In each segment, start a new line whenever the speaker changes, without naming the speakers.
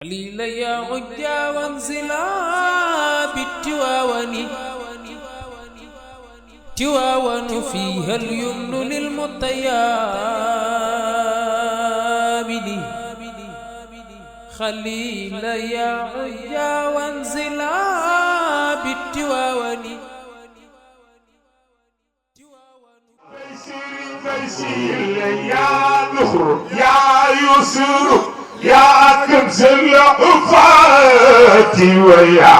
خليل يا عجا وانزلا بالتواون تواون فيها اليمن للمطيابد خليل يا عجا وانزلا بالتواون
يا نخر يا يسر يا كنز العفاتي ويا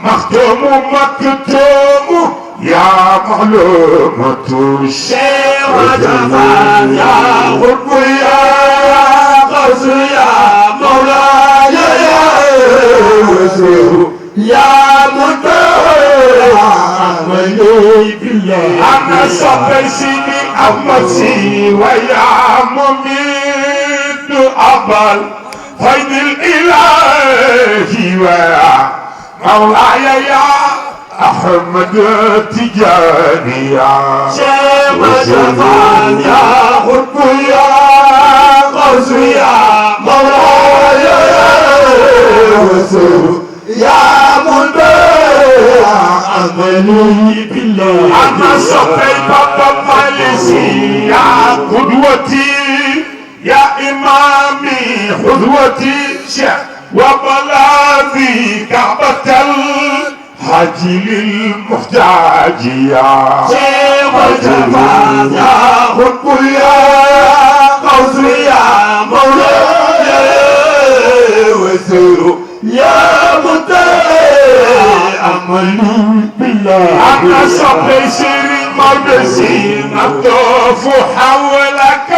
مختوم مكتوم يا معلومة الشيخ وجمال يا غرب يا غوث يا مولاي يا وزير يا منتهى عملي بالله أنا صبي سيدي أمتي ويا مميت أبل فيد الإلهي ويا مولاي يا أحمد تجاني يا شيخ وجمال يا غرب يا غوث يا مولاي يا وزير يا منتهى عملي بالله أنا صفي بابا مالسي يا قدوتي يا إمامي قدوتي شيخ وبلاذي كعبة الحج للمحتاج يا شيخ وجمال يا حب يا غوث يا مولاي وزير يا منتهى عملي بالله أنا صبي سيري مردسي نطوف حولك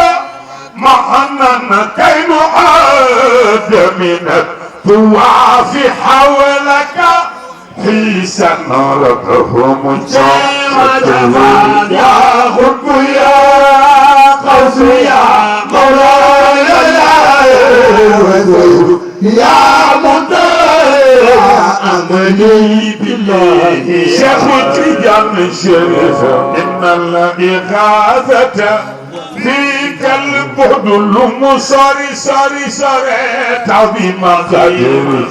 معنا كي نعاد من الطواف حولك حيسا ربهم وجمال يا غرب يا غوث يا مولاي يا وزير يا منتهى عملي بالله شيخ تيجان الشريف إن الإغاثة فيك البعد اللهم صاري تعظيم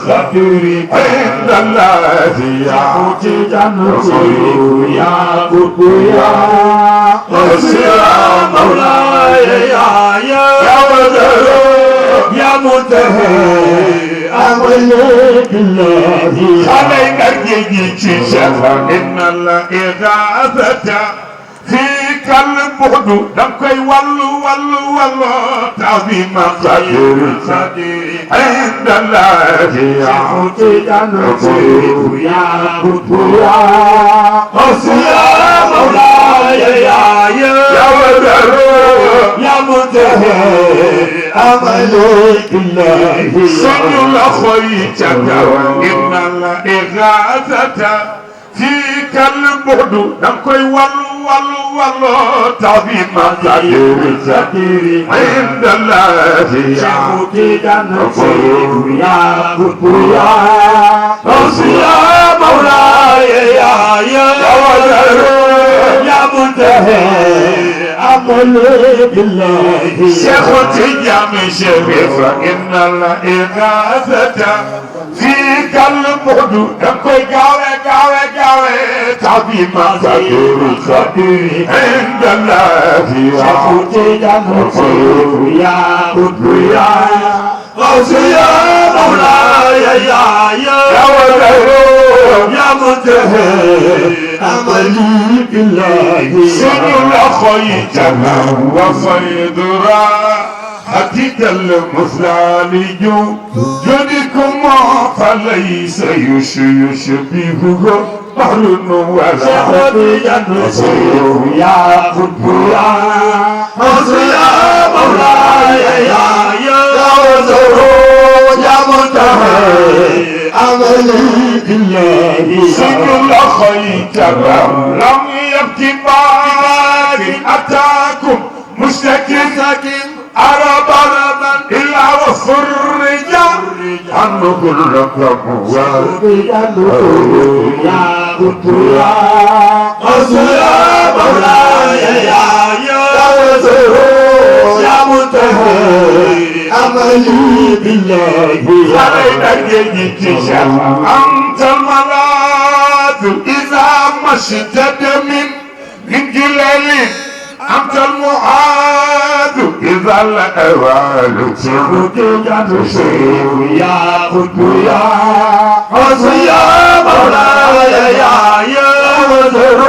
قدير عند الله يا تيجان الشريف يا قطب يا غوث يا مولاي يا وزير يا منتهى عملي بالله خليك أرجيك شيخا إن الإغاثة فيك البعد دمكي والله تعظيم قدير عند الله يا تيجان الشريف يا قطب يا غوث يا مولاي يا وزير يا منتهى عملي بالله سن الأخويتك إن الإغاثة فيك البعد دمكي والله تعظيم قدير عند الله يا تيجان الشريف يا قطب يا غوث يا مولاي يا وزير يا منتهى عملي بالله شيخ تيجان الشريف إن الإغاثة فيك البعد دمكي قاوي تعظيم قدير عند الله يا تيجان الشريف يا قطب يا غوث يا مولاي يا وزير يا منتهى عملي بالله سن الأخويتك وفيض راحتك المثلى لجودكم فليس يشبهه بحر ولا وزير يا قطب يا غوث يا مولاي يا وزير يا منتهى عملي بالله سن الأخويتك لم يبكي بار أتاكم مشتكي أربا إلا وفرج عنه كلكم يا قطب يا غوث يا مولاي يا وزير يا منتهى أملي بالله عليك يجيك أنت الملاذ إذا مشتد من جلال أنت المعاذ إذا الأوال تهدي تشير يا قطب يا حسن يا مولاي يا وزر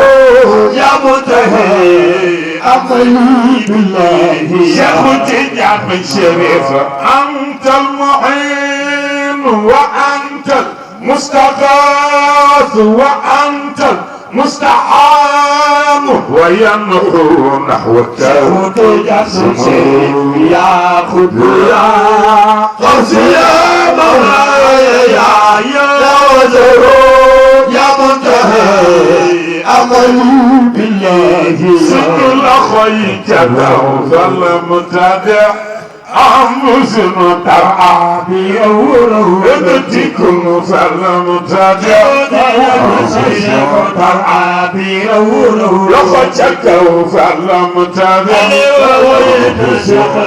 يا منتهي أملي بالله يا تجعل من شريف أنت المعين وأنت المستغاث وأنت مستعان وينهو نحوك تجسسي يا خطب يا قوس يا مولاي يا وزر يا منتهي أملي بالله سن الأخويك ظل متابع أنفسنا ترعى بيوره ابتكم فلم تدع أنفسنا ترعى بيوره لخشكوا فلم تدع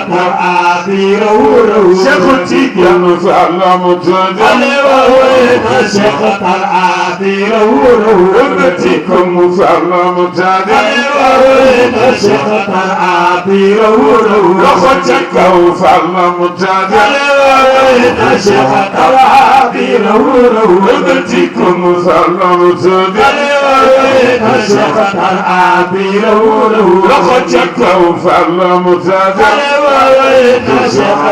ترعى بيوره شكتيا فلم تدع ترعى بيوره ابتكم فلم تدع ترعى بيوره لخشكوا فلم تدع ترعى بيوره ابتكم فلم تدع ترعى بيوره لخشكوا فلم تدع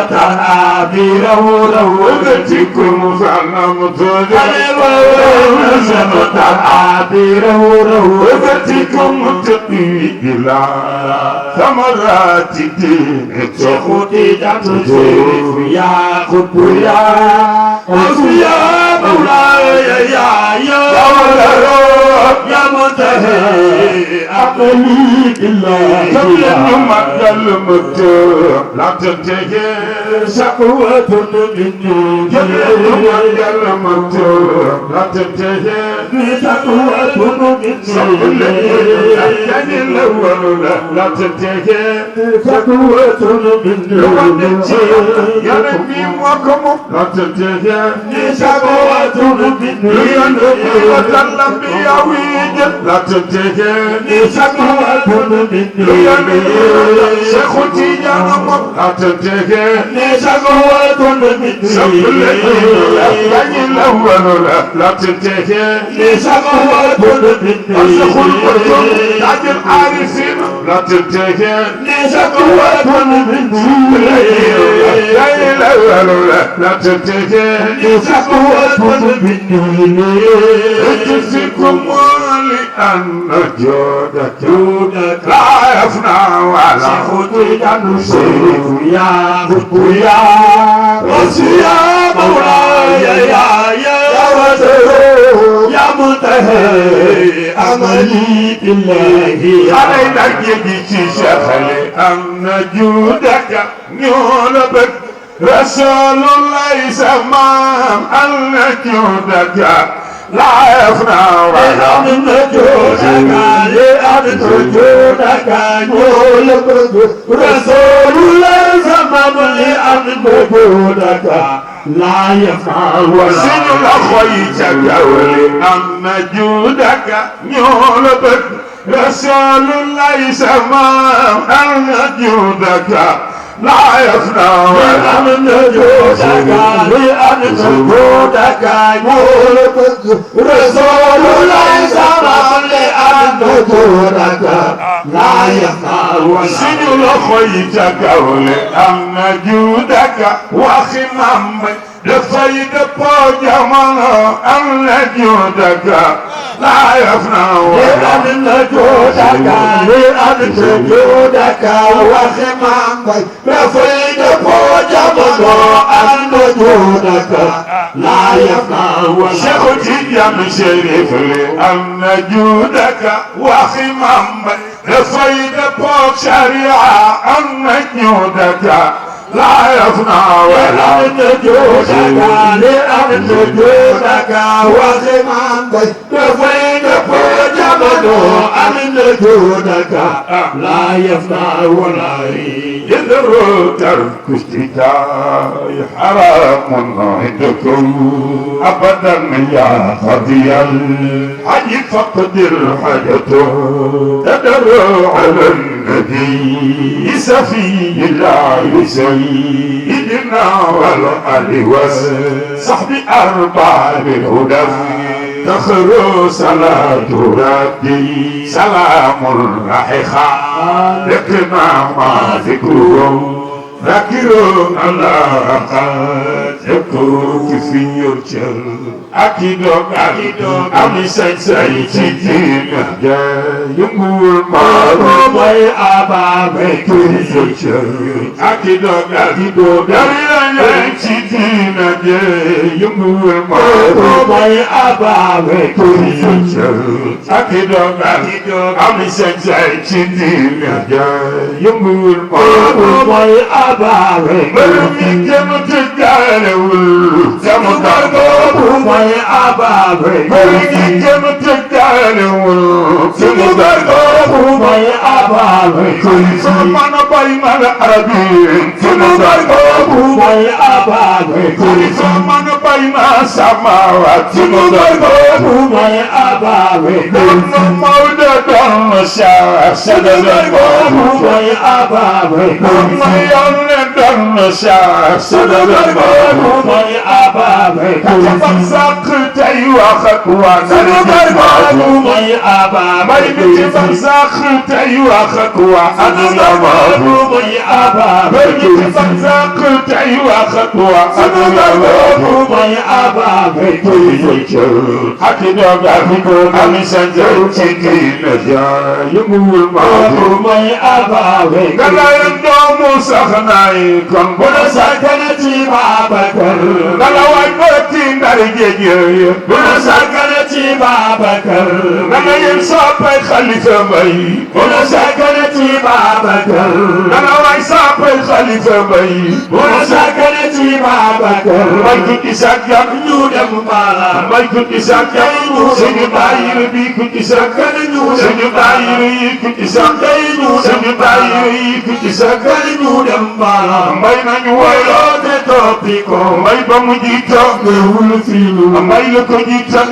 ترعى بيوره ابتكم فلم تدع ترعى بيوره ابتكم تقي إلى ثمرات الدين تخطي تشرف يا قطب يا قوس يا مولاي يا ولد يا منتهي أقلي بالله تبلغ مدى المكتوب لا تنتهي شقوة مني تبلغ مدى المكتوب لا تنتهي شقوة مني لا تنتهي شقوة مني يا نبي وكم لا تنتهي شقوة مني يا نبي وسلم بيويد لا تنتهي شقوة مني يا نبي شيختي يا نمر لا تنتهي شقوة مني يعني الأول لا تنتهي شقوة مني أشيخ القرطب تاج العارفين لا تنتهي شقوة مني لا تنتهي شقوة مني اجزكم لأن جودك لا يفنى ولا خطيئا نصير يا قطب يا قوس يا مولاي يا وزر يا منتهي أملي بالله علينا جديد شخلي أن جودك نولبك رسول الله سمام أن جودك لا يفنى ولا من جودك لأن جودك نولبك رسول الله سمام لأن جودك لا يفعل وسن الأخويتك ولأن جودك يولبك رسول الله سمام أن جودك لا يفنى ولأن جودك لأن جودك يولبك رسول الله سمام لأن جودك لا يفعل وسن الأخويتك ولأن جودك وخمامك لفيد بوجمانا أن جودك لا يفنى لأن جودك وخمامك لفيد بوجمانا أن جودك لا يفنى وشيختي يا شريف لأن جودك وخمامك لفيد بوج شريعة أن جودك لا يفنى ولأن جودك لأن جودك وخمامك لفيد بوجمانا أن جودك لا يفنى ولا يذر ترك اشتكاء حرام عندكم أبدا يا قاضي الحج فاقدر حاجته تدر على النبي سفي الله سيدنا والآل وصحب أرباب الهدى تخر صلاة ربي سلام رحيخا لقنا ما ذكرهم ذكرون الله قد يذكرك في يرجل أكيدوك أمي سنسي تيتين يمول مارو باي أبا بكي يرجل أكيدوك أمي تيتين يمول مارو باي أبا بكي يرجل أكيدوك أمي سنسي تيتين يمول مارو باي أبا بكي يرجل mooy Ababa yi jëm tëggaanewul suñu gargoobu mooy Ababa yi soo mën a bay mën a arabi suñu gargoobu mooy Ababa yi soo mën a bay ma samawaat suñu gargoobu mooy Ababa yi doon Maodo doon Cheikh suñu gargoobu mooy Ababa yi doon Yàlla doon Cheikh suñu gargoobu mooy Ababa yi sàq tey wax ak waa sunu gargoobu mooy Ababa may bi ci fan sàq tey wax ak waa sunu gargoobu mooy Ababa may bi ci fan sàq tey wax ak waa sunu gargoobu mooy Ababa ak doog ak ami sanje ci diina ja yënguwul maabu mooy Ababa galaay doomu saxnaay kon bu la sàggane ci Babacar gala waay bëti ndar géej yooyu bu la sàggane ci Babacar danga yéen soppay Xalifa Mbay bu la sàggane ci Babacar danga waay soppay Xalifa Mbay bu la sàggane ci Babacar mbay ku ci sàggan ñu dem Mbala mbay ku ci sàggan ñu suñu daayira bi ku ci sàggan ñu suñu daayira yi ku ci sàggan ñu suñu daayira yi ku ci sàggan ñu dem Mbala mbay nañu woyloo te toppi ko mbay ba mu jiitoo mbay la ko jiital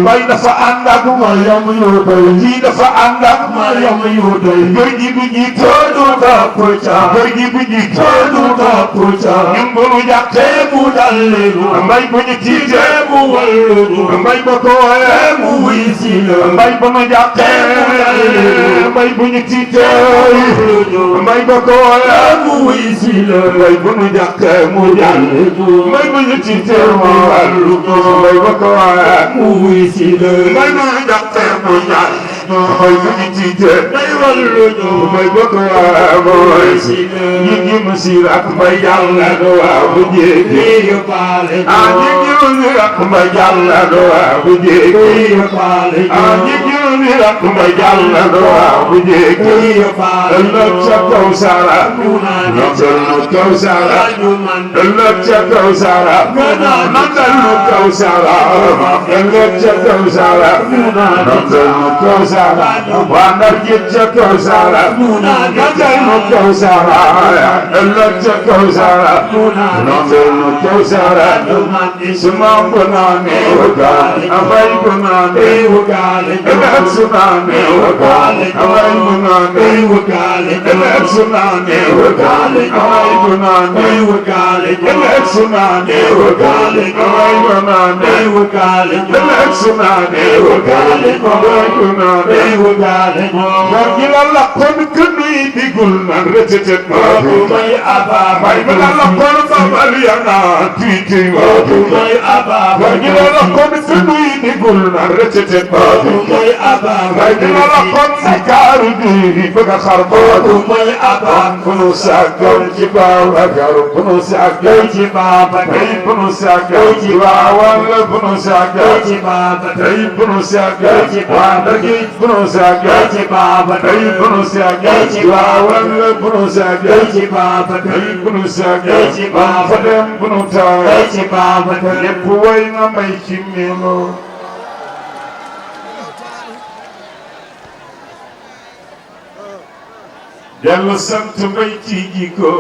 mbay dafa ànd ak Mariam yu doy kii dafa ànd ak Mariam yu doy góor gi bu jiitoo du topp ca góor gi bu jiitoo du topp ca ñun bu ñu jàppee mu dal leenu mbay bu ñu tiitee mu wallu mbay ba ko wooyee mu wuy si la mbay bu ñu jàppee mu dal leenu mbay bu ñu tiitee mbay ba ko wooyee mu wuy si la mbay bu ñu jàppee mu dal leenu mbay bu ñu tiitee mu wallu mbay ba ko wooyee mu wuy si la mbay bu ñu jàppee mu dal mbay bu ñu tiitee day wallu mbay ba ko wooyee mu wuy si la ñi ngi mu siir ak mbay yàlla do waaw bu jéegi ñu ngi mu ak mbay yàlla do waaw bu jéegi ñi ngi mu ak mbay yàlla do waaw bu jéegi ëllëg ca kaw sara nandal nu kaw sara ëllëg ca kaw sara nandal nu kaw sara ëllëg ca kaw sara nandal nu kaw sara waa Ndar jit ca kaw sara nandal nu kaw sara ëllëg ca kaw sara nandal nu kaw sara suma bunane wagaale abay bunane wagaale ëllëg sunane wagaale abay bunane wagaale ëllëg sunane wagaale abay bunane wagaale ëllëg sunane wagaale abay bunane wagaale ëllëg sunane wagaale abay bunane wagaale margi la kon kënuy digul nan retetet ma may Ababa may la kon babal yana tuiti may Ababa margi la kon kënuy digul nan retetet ma may Ababa margi la kon sakaru di bëgg xar may Ababa kunu sagal ci Babacar kunu sagal ci Babacar kunu sagal ci wala kunu sagal ci Babacar kunu sagal ci Babacar kunu sagal ci Babacar kunu sagal ci wala kunu sagal ci Babacar kunu sagal ci Babacar kunu sagal ci Babacar lépp way na may ci melo dellu sant mbay ci jikko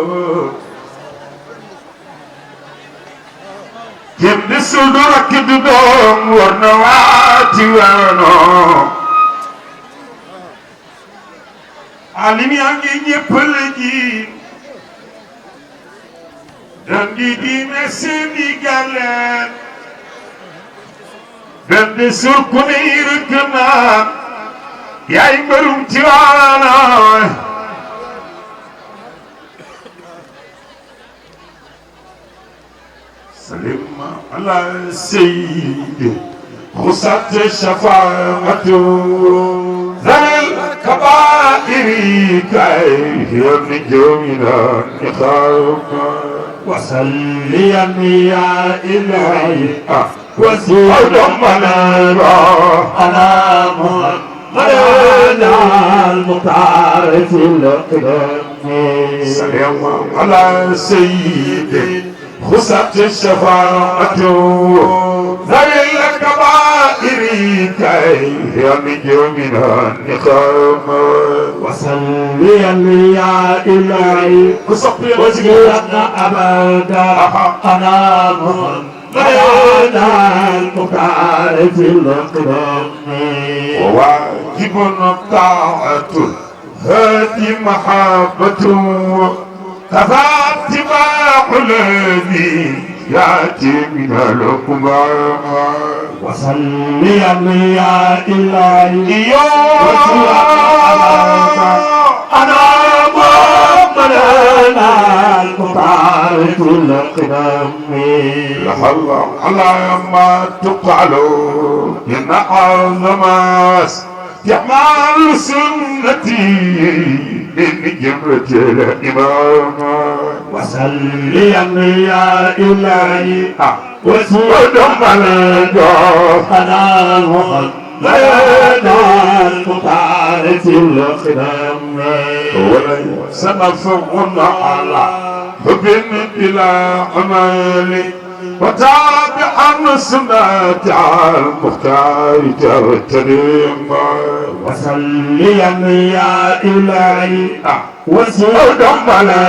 kenn desul du rakk du doom war na waati waano alim yaa ngi ñépp la ji dan di diine seeni gàlleen dan desul ku ne rëkk naa yaay mbërum ci waano سلم على السيد خصت الشفاعة ذا الكبائر كي يرجو من النخام وصليا يا إلهي وسيد منارا على محمد المختار في القدم سلم على السيد خصت الشفاعة ذوي الكبائر كي ينجو من النقام وصليا يا إلهي وسجلنا أبدا أنا محمد المختار في القدم وواجب طاعة هذه محبته كفى اتباع الذي ياتي من الحكماء وصليا يا الهي انا محمد المختار في القدم لحظ على ما تقعلوا ان اعظم يعمل سنتي من جمرة الإمام وصليا يا إلهي وسلم على أنا محمد المختار في القدم سنفعنا على حب بلا عمل وتابعا سنة المختار تغتنم وصليا يا إلهي وسلم على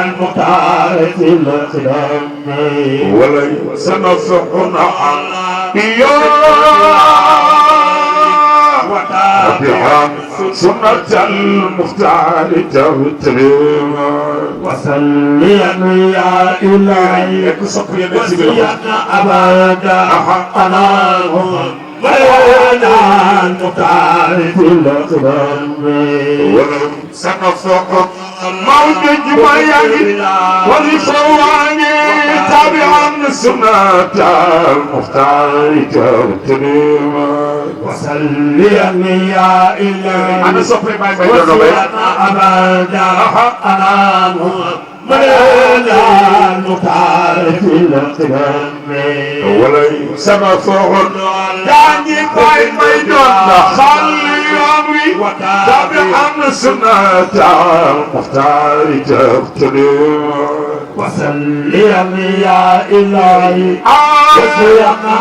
المختار في القدم وليس نفعنا وتابعا سنة المختار تغتنم وصليا يا إلهي وسيدنا أبدا أنا ولا المختار في القدم ولو سنفق موت جميل ولفواني تابعا سنة المختار تغتنم وصليا يا إلهي أنا صفري ما وسيدنا أبدا أنا ولا المختار في القدم وليس مفعول يعني باي ميدان خلي أمري تابعا سنة المختار تغتنم وصليا يا إلهي وسيدنا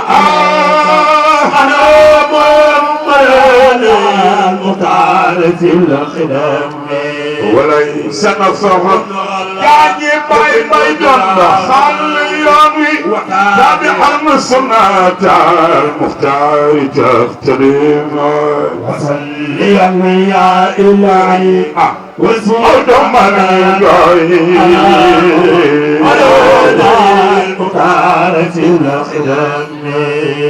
أنا محمد المختار في القدم وليس مفعول يعني باي ميدان خلي أمري تابعا سنة المختار تغتنم وصليا يا إلهي وسيدنا المختار في القدم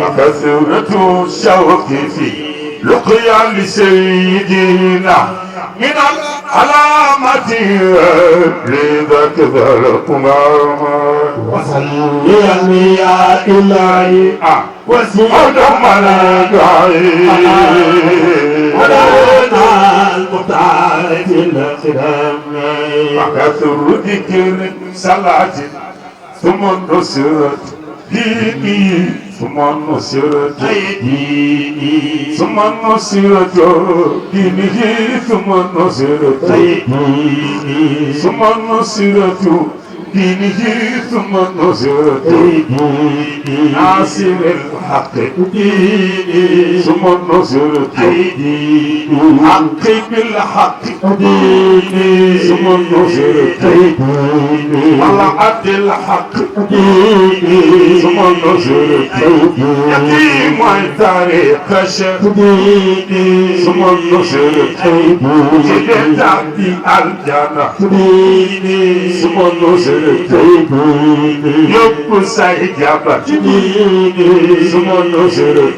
وكثرة الشوق في لقيا لسيدنا من العلامة لذاك ذلكما وصليا يا إلهي وسيدنا المختار في القدم وكثر ذكر صلاة ثم نصرت ديني ثم نصرت ديني ثم نصرت دينه ثم نصرت ديني ثم نصرت دينه ثم نصرة ناصر الحق ثم نصرة حق بالحق ثم نصرة طلعت الحق ثم نصرة يتيم طريق الشيخ ثم نصرة جدت عبدي الجنة ثم نصرة يب سيجابة ثم نصرة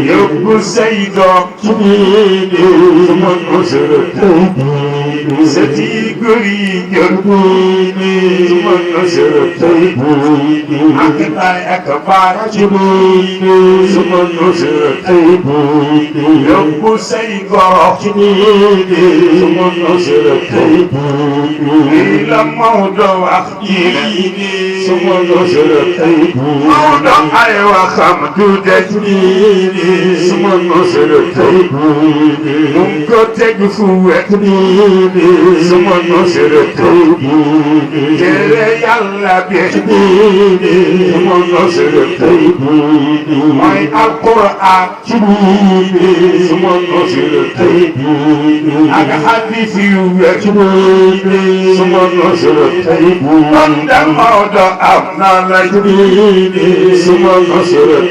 يب سيدم ثم نصرة ستي قريب ثم نصرة أكبر أكبر ثم نصرة يب سيدم ثم نصرة إلى موضوع أخينا ثم نصرة موضوع أيوة خمدودة ثم نصرة نمكو تجفوة ثم نصرة ترى يلا بيه ثم نصرة ماي القرآن ثم نصرة أنا حديث يوجد ثم نصرة قدم موضوع أبنى لك ثم نصرة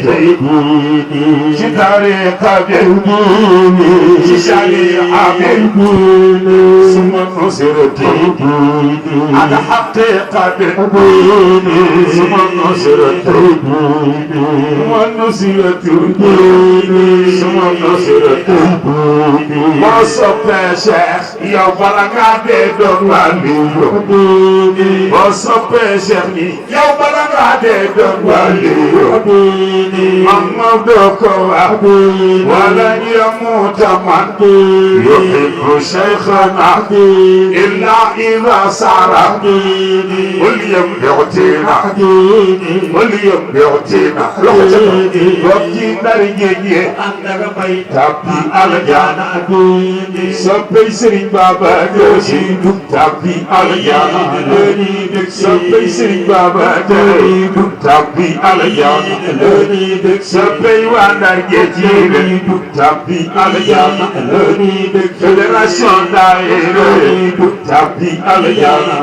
شطريقة بيه شريعة بيه ثم نصرة على حقيقة بيه ثم نصرة ونصرة ثم نصرة ما صفى شيخ يا بلغا دون واليو ما صفى شيخ يا بلغا دون واليو محمد كوا ولن يموت من يحب شيخنا إلا إذا صار وليم بيعتنا وليم بيعتنا وقتي نرجي تابي الجانا سبي سرين بابا دوسي تابي الجانا سبي سرين بابا دوسي تابي الجانا سبي وانا جيجير تابي الجانا فدراسيون دائرة تابي الجانا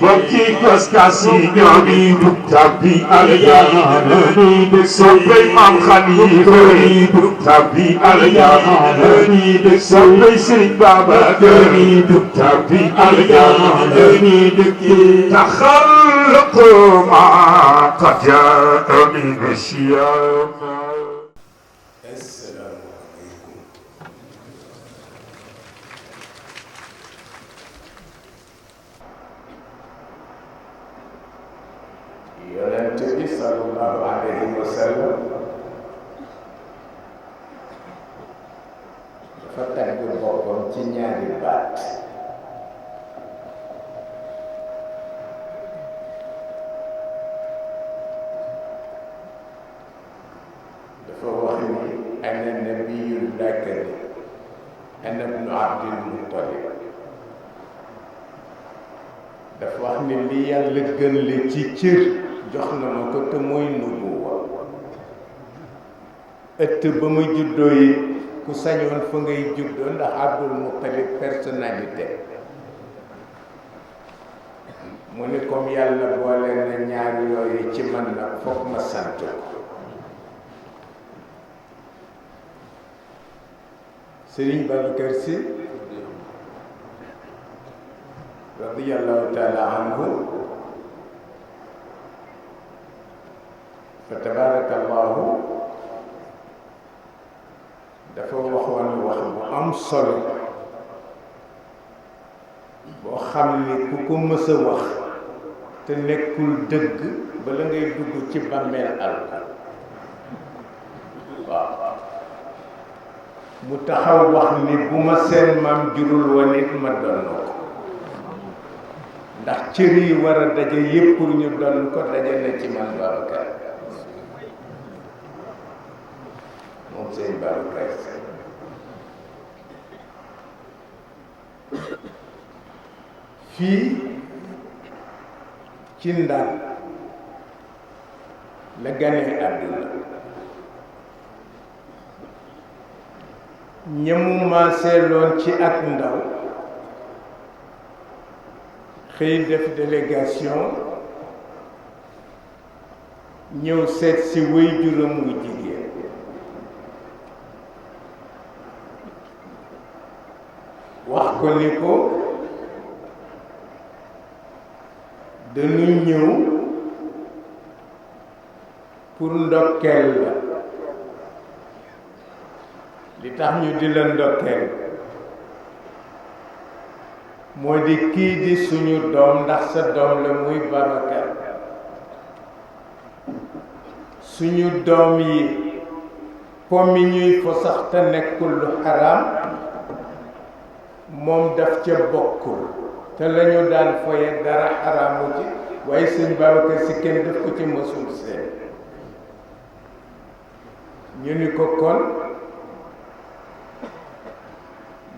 وكي كسكاسي نيوني تابي الجانا سبي مام خليفة تابي الجانا سبي سرين بابا تابي الجانا تخلق ما قد جاء من الشيام.
Yonent bi sallallahu alayhi wa sallam dafa tagg boppam ci ñaari baat dafa wax ni ana nabiyul lakani ana ibnu abdil muttalib dafa wax ni li yàlla gën li ci cër jox na ma ko te mooy nubuwa ëtt ba ma juddoo yi ku sañoon fa ngay juddoo ndax Abdul Muttalib personnalité mu ni comme yàlla boole na ñaari yooyu ci man nag foog ma sant ko Sëriñ Babacar Sy radiyallahu taala anhu fa tabarakallahu dafa waxoon wax bu am solo boo xam ni ku ko mës a wax te nekkul dëgg bala ngay dugg ci bàmmeel alka waaw mu taxaw wax ni bu ma seen maam jurul woon it ma doon ko ndax cër yi war a daje yépp pour ñu doon ko daje na ci man Babacar moom sëñ Babacar fii ci Ndar la gane àdduna ñamu maaseeloon ci ak ndaw xëy def délégation ñëw seet si waajuram wu jigéen wax ko ni ko dañu ñëw pour ndokkeel la li tax ñu di la ndokkeel moo di kii di suñu doom ndax sa doom la muy Babacar suñu doom yi po mi ñuy fo sax te nekkul lu xaraam moom daf ca bokkul te lañu daan foye dara xaraamu ci waaye sëñ Babacar si kenn def ko ci mësul seen ñu ni ko kon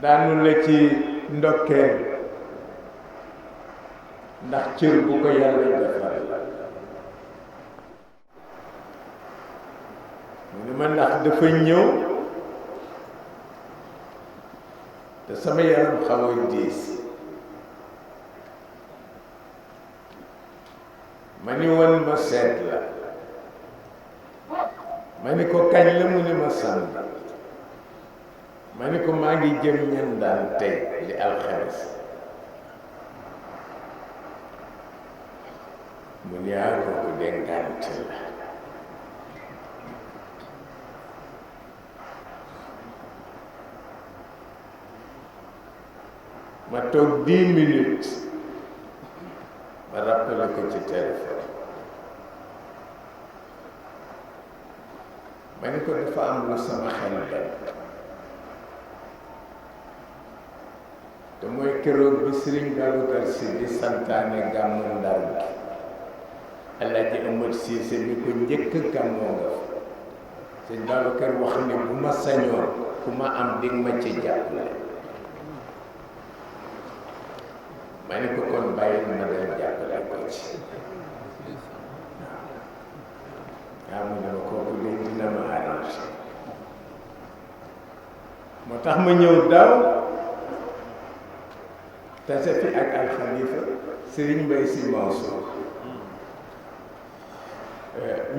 daanu la ci ndokkeel ndax cër bu ko yàlla defal mu ni ma ndax dafa ñëw te sama yaram xaw a diis ma ni woon ma seet la ma ni ko kañ la mu ni ma samedi ma ni ko maa ngi jëm ñan daan tey di alxames mu ni kooku de ngànt la ma toog 10 minutes ma rappelé ko ci téléphone ma ni ko dafa am lu sama xel dem te mooy keroog bi Sëriñ Babacar Si di santaane gàmmu Ndar gi Alaaji Amar Siise bi ko njëkk gàmmoo nga fa Sëriñ Babacar wax ne bu ma sañoon ku ma am dig ma ci jàppale ma ni ko kon bàyyi ma dem jàppale ko ci waaw mu ne ma kooku de dina ma arrangé moo tax ma ñëw daaw tase fi ak alxalifa Serigne Mbaye Sy Mansour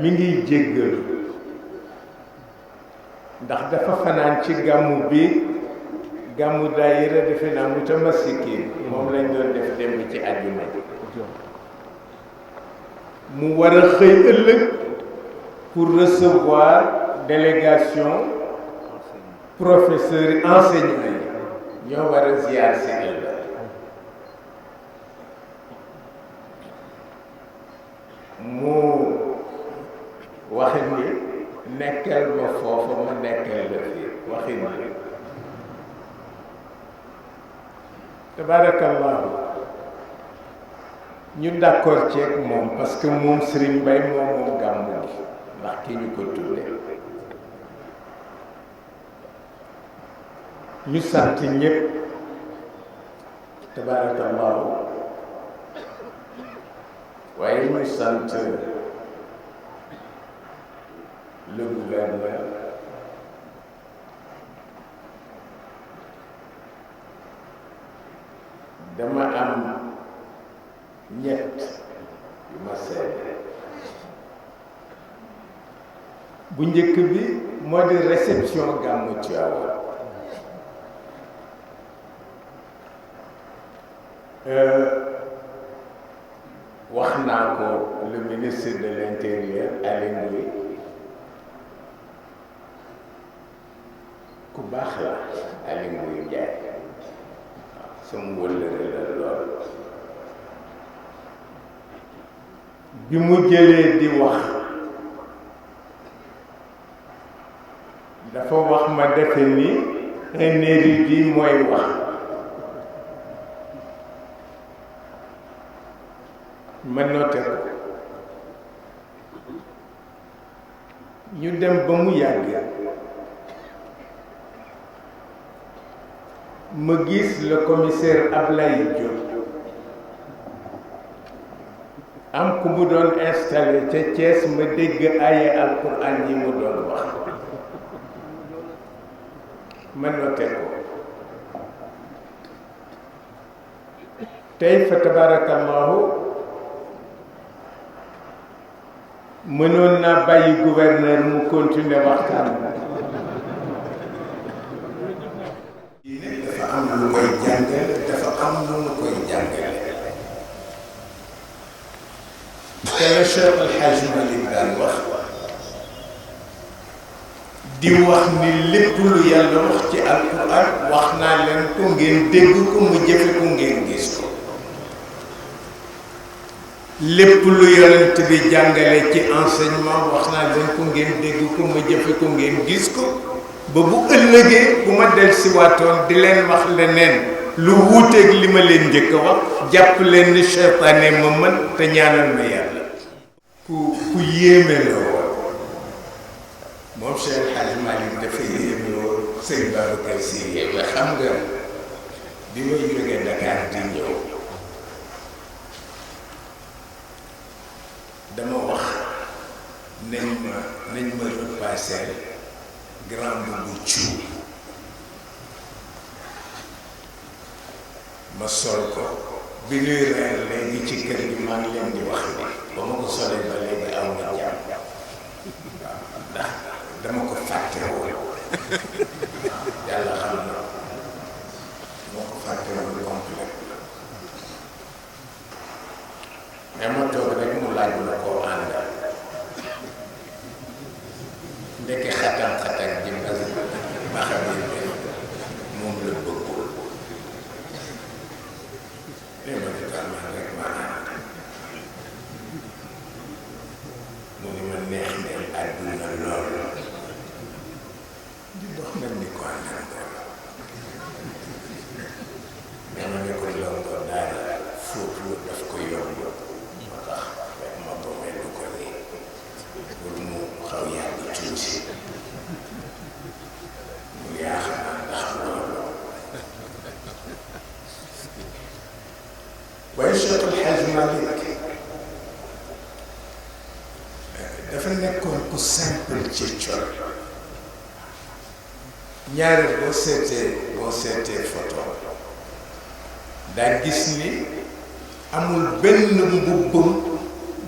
mi ngi jéggalu ndax dafa fanaan ci gàmmu bi gàmmu daayira defe naa mu tamasiki moom lañ doon def démb ci àjjuma ji mu war a xëy ëllëg pour recevoir délégation professeurs enseignants yi ñoo war a ziar si ëllëg mu waxin ni nekkal ma foofa ma nekkal la fii waxin ni tabarakallahu ñu d'accord ceeg moom parce que moom Serigne Mbaye moom gàmmu gi ndax ki ñu ko tuddee ñu sant ñëpp tabarakallahu waaye ñu sant le gouverneur dama am ñett yu ma seede bu njëkk bi moo di réception gàmmu Tiwaawan wax naa ko le ministre de l'intérieur Aly Ngouille ku baax la Aly Ngouille Ndiaye sama wëllëre la lool bi mu jëlee di wax dafa wax ma defe ni un érudit mooy wax ma noté ko ñu dem ba mu yàgg ma gis le commissaire Ablaye Diop am ku mu doon installé ca Thiès ma dégg aye alquran yi mu doon wax ma noté ko tey fa tabarakallahu mënoon naa bàyyi gouverneur mu continuer waxtaan dafa am lu koy jàngale dafa am lu mu koy jàngale te la Cheikh El Hadj Malick daan wax di wax ni lépp lu yàlla wax ci alquran wax naa leen ko ngeen dégg ko mu jëfe ko ngeen gis ko lépp lu yonent bi jàngale ci enseignement wax naa leen ko ngeen dégg ko mu jëfe ko ngeen gis ko ba bu ëllëgee bu ma del si waatoon di leen wax leneen lu wuuteeg li ma leen njëkk a wax jàpp leen ni seytaane ma mën te ñaanal ma yàlla ku yéeme la woon moom Cheikh El Hadj Malick dafa yéeme woon sëñ Babacar Sy yéeme xam nga bi may jógee Dakar di ñëw dama wax nañ ma repasser grand bu ciw ma sol ko bi ñuy reer léegi ci kër gi maa ngi leen di wax ni ba ma ko solee ba léegi aw na jàmm waaw ndax dama ko fàtte woon yàlla xam na dama ko fàtte woon complet mais ma toog rek mu laaj ma koo àndal ndeke xatam ji ba xam ne moom la bëggul mais ma di daal man rek ma ànd mu ni ma neex ngeen àdduna lool di dox nag ni ko àndal mais ma ne ko lonko daal fóotu daf ko yomb moo tax ma boomee lu ko nii pour mu xaw yàgg tuuti mu yaax naa ndax loolu waaye Cheikh El Hadj Malick dafa nekkoon ku simple ci col ñaareel boo seetee photo daa gis ni amul benn mbubbam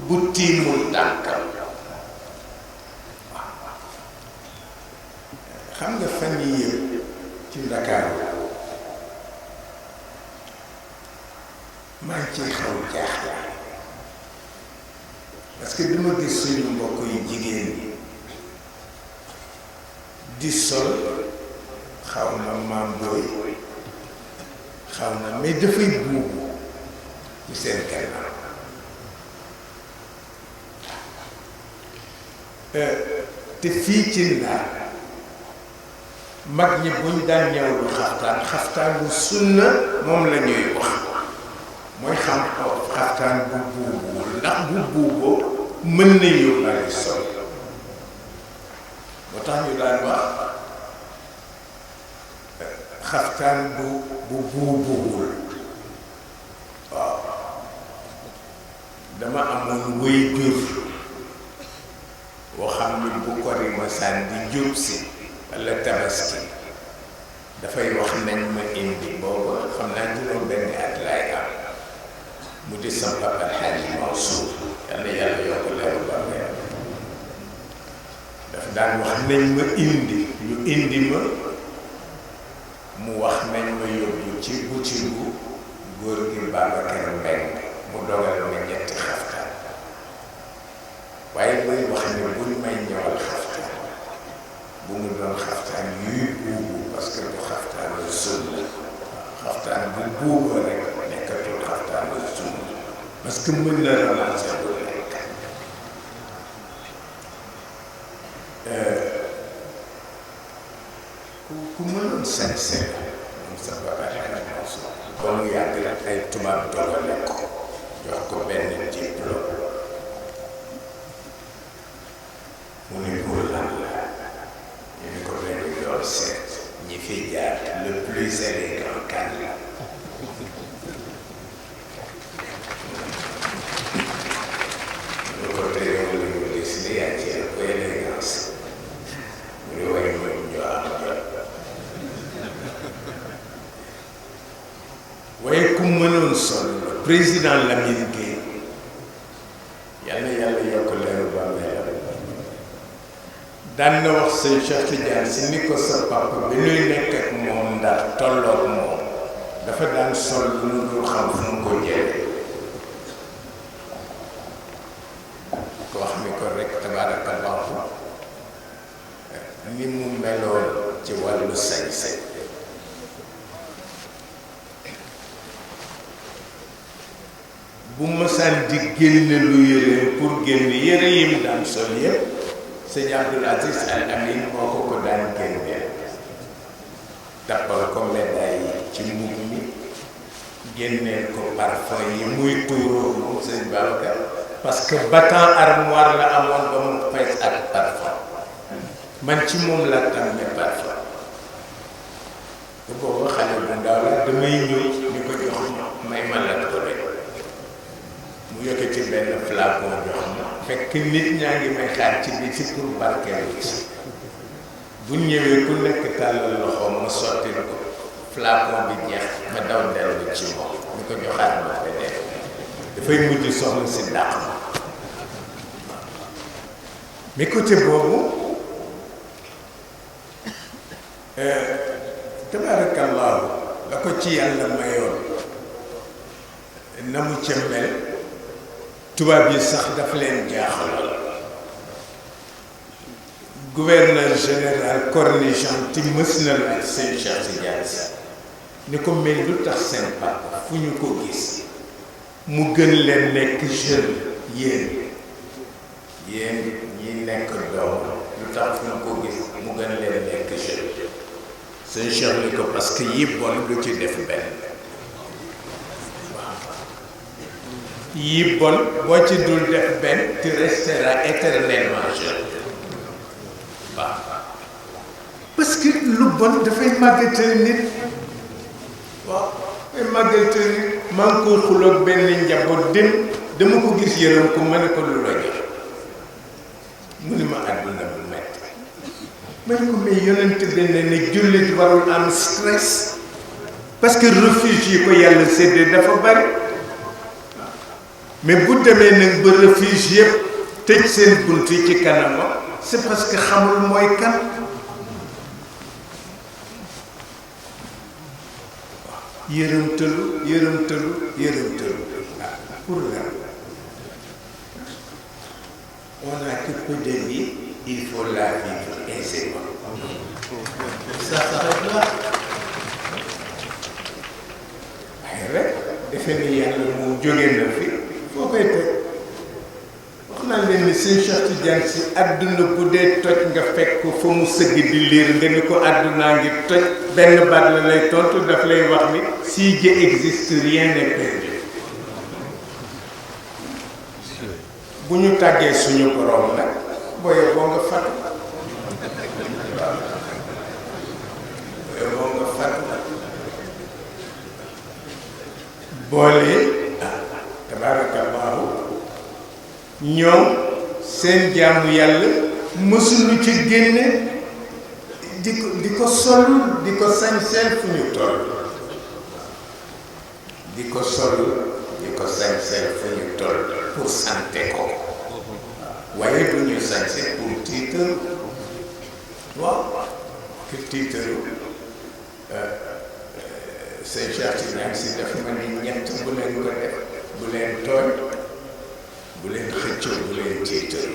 bu tiimul tànkam xam nga fan yii yëpp ci Ndakaaru maa ngi ciy xaw jaaxle parce que dama gis suñu mbokk yu jigéen ñi di sol xaw na maam booy xaw na mais dafay buubu ci seen gannaaw te fii ci Ndar mag ñi buñ daan ñëwlu xaftaan bu sunna moom la ñuy wax mooy xam xaftaan bu buubuwul ndax bu buuboo mën na yóbbaale sol moo tax ñu daan wax xaftaan bu buubuwul waaw dama amoon wëy jur boo xam ni bu kori masaan di jub si walla tabaski dafay wax nañ ma indi booba xam naa juróom benn at laay am mu di sama papa Alxaaji Mansour yàlla yàlla yokk leeru barkeel daf daan wax nañ ma indi ñu indi ma mu wax nañ ma yóbbu ci butigu góor gi Babacar Mbeng mu dogal ma ñetti xaftaan waaye buy wax ne buñ may ñëwal xaftaan bu mu doon xaftaan yuy buubu parce que du xaftaan la sunna xaftaan bu buuba rek nekkatul xaftaan la sunna parce que mën na relancer bu nekk ku mënoon sañse moom sa baba ba mu yàgg la ay tubaab dogale ko jox ko benn diplôme mu ne pour lan la ñu ne ko benn yoon seet ñi fi jaar le plus élégant kan la président Lamine Gueye yàlla yàlla yokk leeru bàmmeelam daan na wax sëñ Cheikh Tidiane si ni ko sa papa bi nuy nekk ak moom ndax tolloog moom dafa daan sol lu nu dul xam fu mu ko jëlee ko wax ni ko rek tabaarakallahu ni mu meloon ci wàllu sañ-sañ bu mësaan di génne lu yére pour génn yére yim daan sol yëpp sëñ Abdoul Aziz Al Amin moo ko daan génneel tappal ko médaille yi ci mbubb mi génneel ko parfum yi muy tuuroo moom sëñ Babacar parce que battant armoire la amoon ba mu fees ak parfum man ci moom la tàmmee parfum bu boobu xale bu ndaw la damay ñëw ni ko jox may ma la ko rek mu yëkkati benn flacon jox ma fekk nit ñaa ngi may xaar ci bi ci pour barkeelu ci bu ñëwee ku nekk tàllal loxoom ma sottil ko flacon bi jeex ma daw dellu ci moom ñu ko joxaat ma beneen dafay mujj soxla si dàq ma mais côté boobu tabaarakallaahu la ko ci yàlla mayoon na mu ca mel tubaab yi sax daf leen jaaxal gouverneur général Cornut-Gentille mës na laaj seen Cheikh Tidiane Sy ni ko mel lu tax seen papa fu ñu ko gis mu gën leen nekk jeune yéen ñi nekk doom lu tax fu ñu ko gis mu gën leen nekk jeune seen Cheikh ni ko parce que yi bon lu ci def benn yi bon boo ci dul def benn tu resteras éternellement jeune waaw parce que lu bon dafay màggatal nit waaw dafay màggatal nit maa ngi koy xuloog benn njaboot dem dama ko gis yërëm ko ma ne ko lu la jox mu ni ma àdduna bu metti ma ne ko mais yonent benn ne jullit warul am stress parce que refuge yi ko yàlla séddee dafa bari mais bu demee nag ba refuge yëpp tëj seen bunt yi ci kanamam c'est parce que xamul mooy kan yërëmtalu pour lan on a que peu de vie il faut la vivre aisément ça s'arrête là waaye rek defe ni yàlla moom jóge na fi foo koy teg wax naa leen ni sëñ Cheikh Tidiane Sy àdduna bu dee toj nga fekk ko fa mu sëgg di liir nga ni ko àddunaa ngi toj benn baat la lay tontu daf lay wax ni si Dieu existe rien n'est perdu bu ñu tàggee suñu borom nag booyee boo nga fàtt booyee boo nga fàtt boole tabaarakallaahu ñoom seen jaamu yàlla mësuñu ci génne di ko sol di ko sañseel fu ñu toll di ko sol di ko sañseel fu ñu toll pour sante ko waaye du ñu sañse pour tiitaru waaw que tiitaru seen Cheikh Tidiane Sy dafa ma ni ñett bu leen ko def bu leen tooñ bu leen xëccoo bu leen tiitaru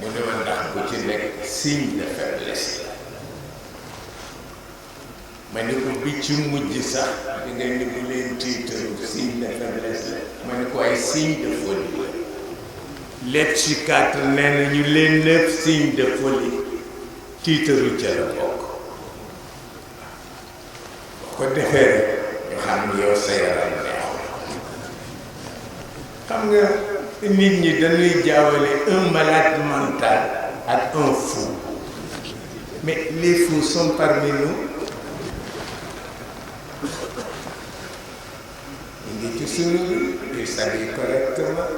mu ne ma ndax bu ci nekk signe de faiblesse la ma ne ko bi ci mujj sax di nga ni bu leen tiitaru signe de faiblesse la ma ne ko ay signe de folie la les psychiatres nee nañu les 9 signes de folie tiitaru ca la bokk boo ko defee rek ñu xam ni yow sa yaram neexul xam nga nit ñi dañuy jaawale un malade mental ak un fou mais les fous sont parmi nous ñu ngi ci suñu ils s'habillent correctement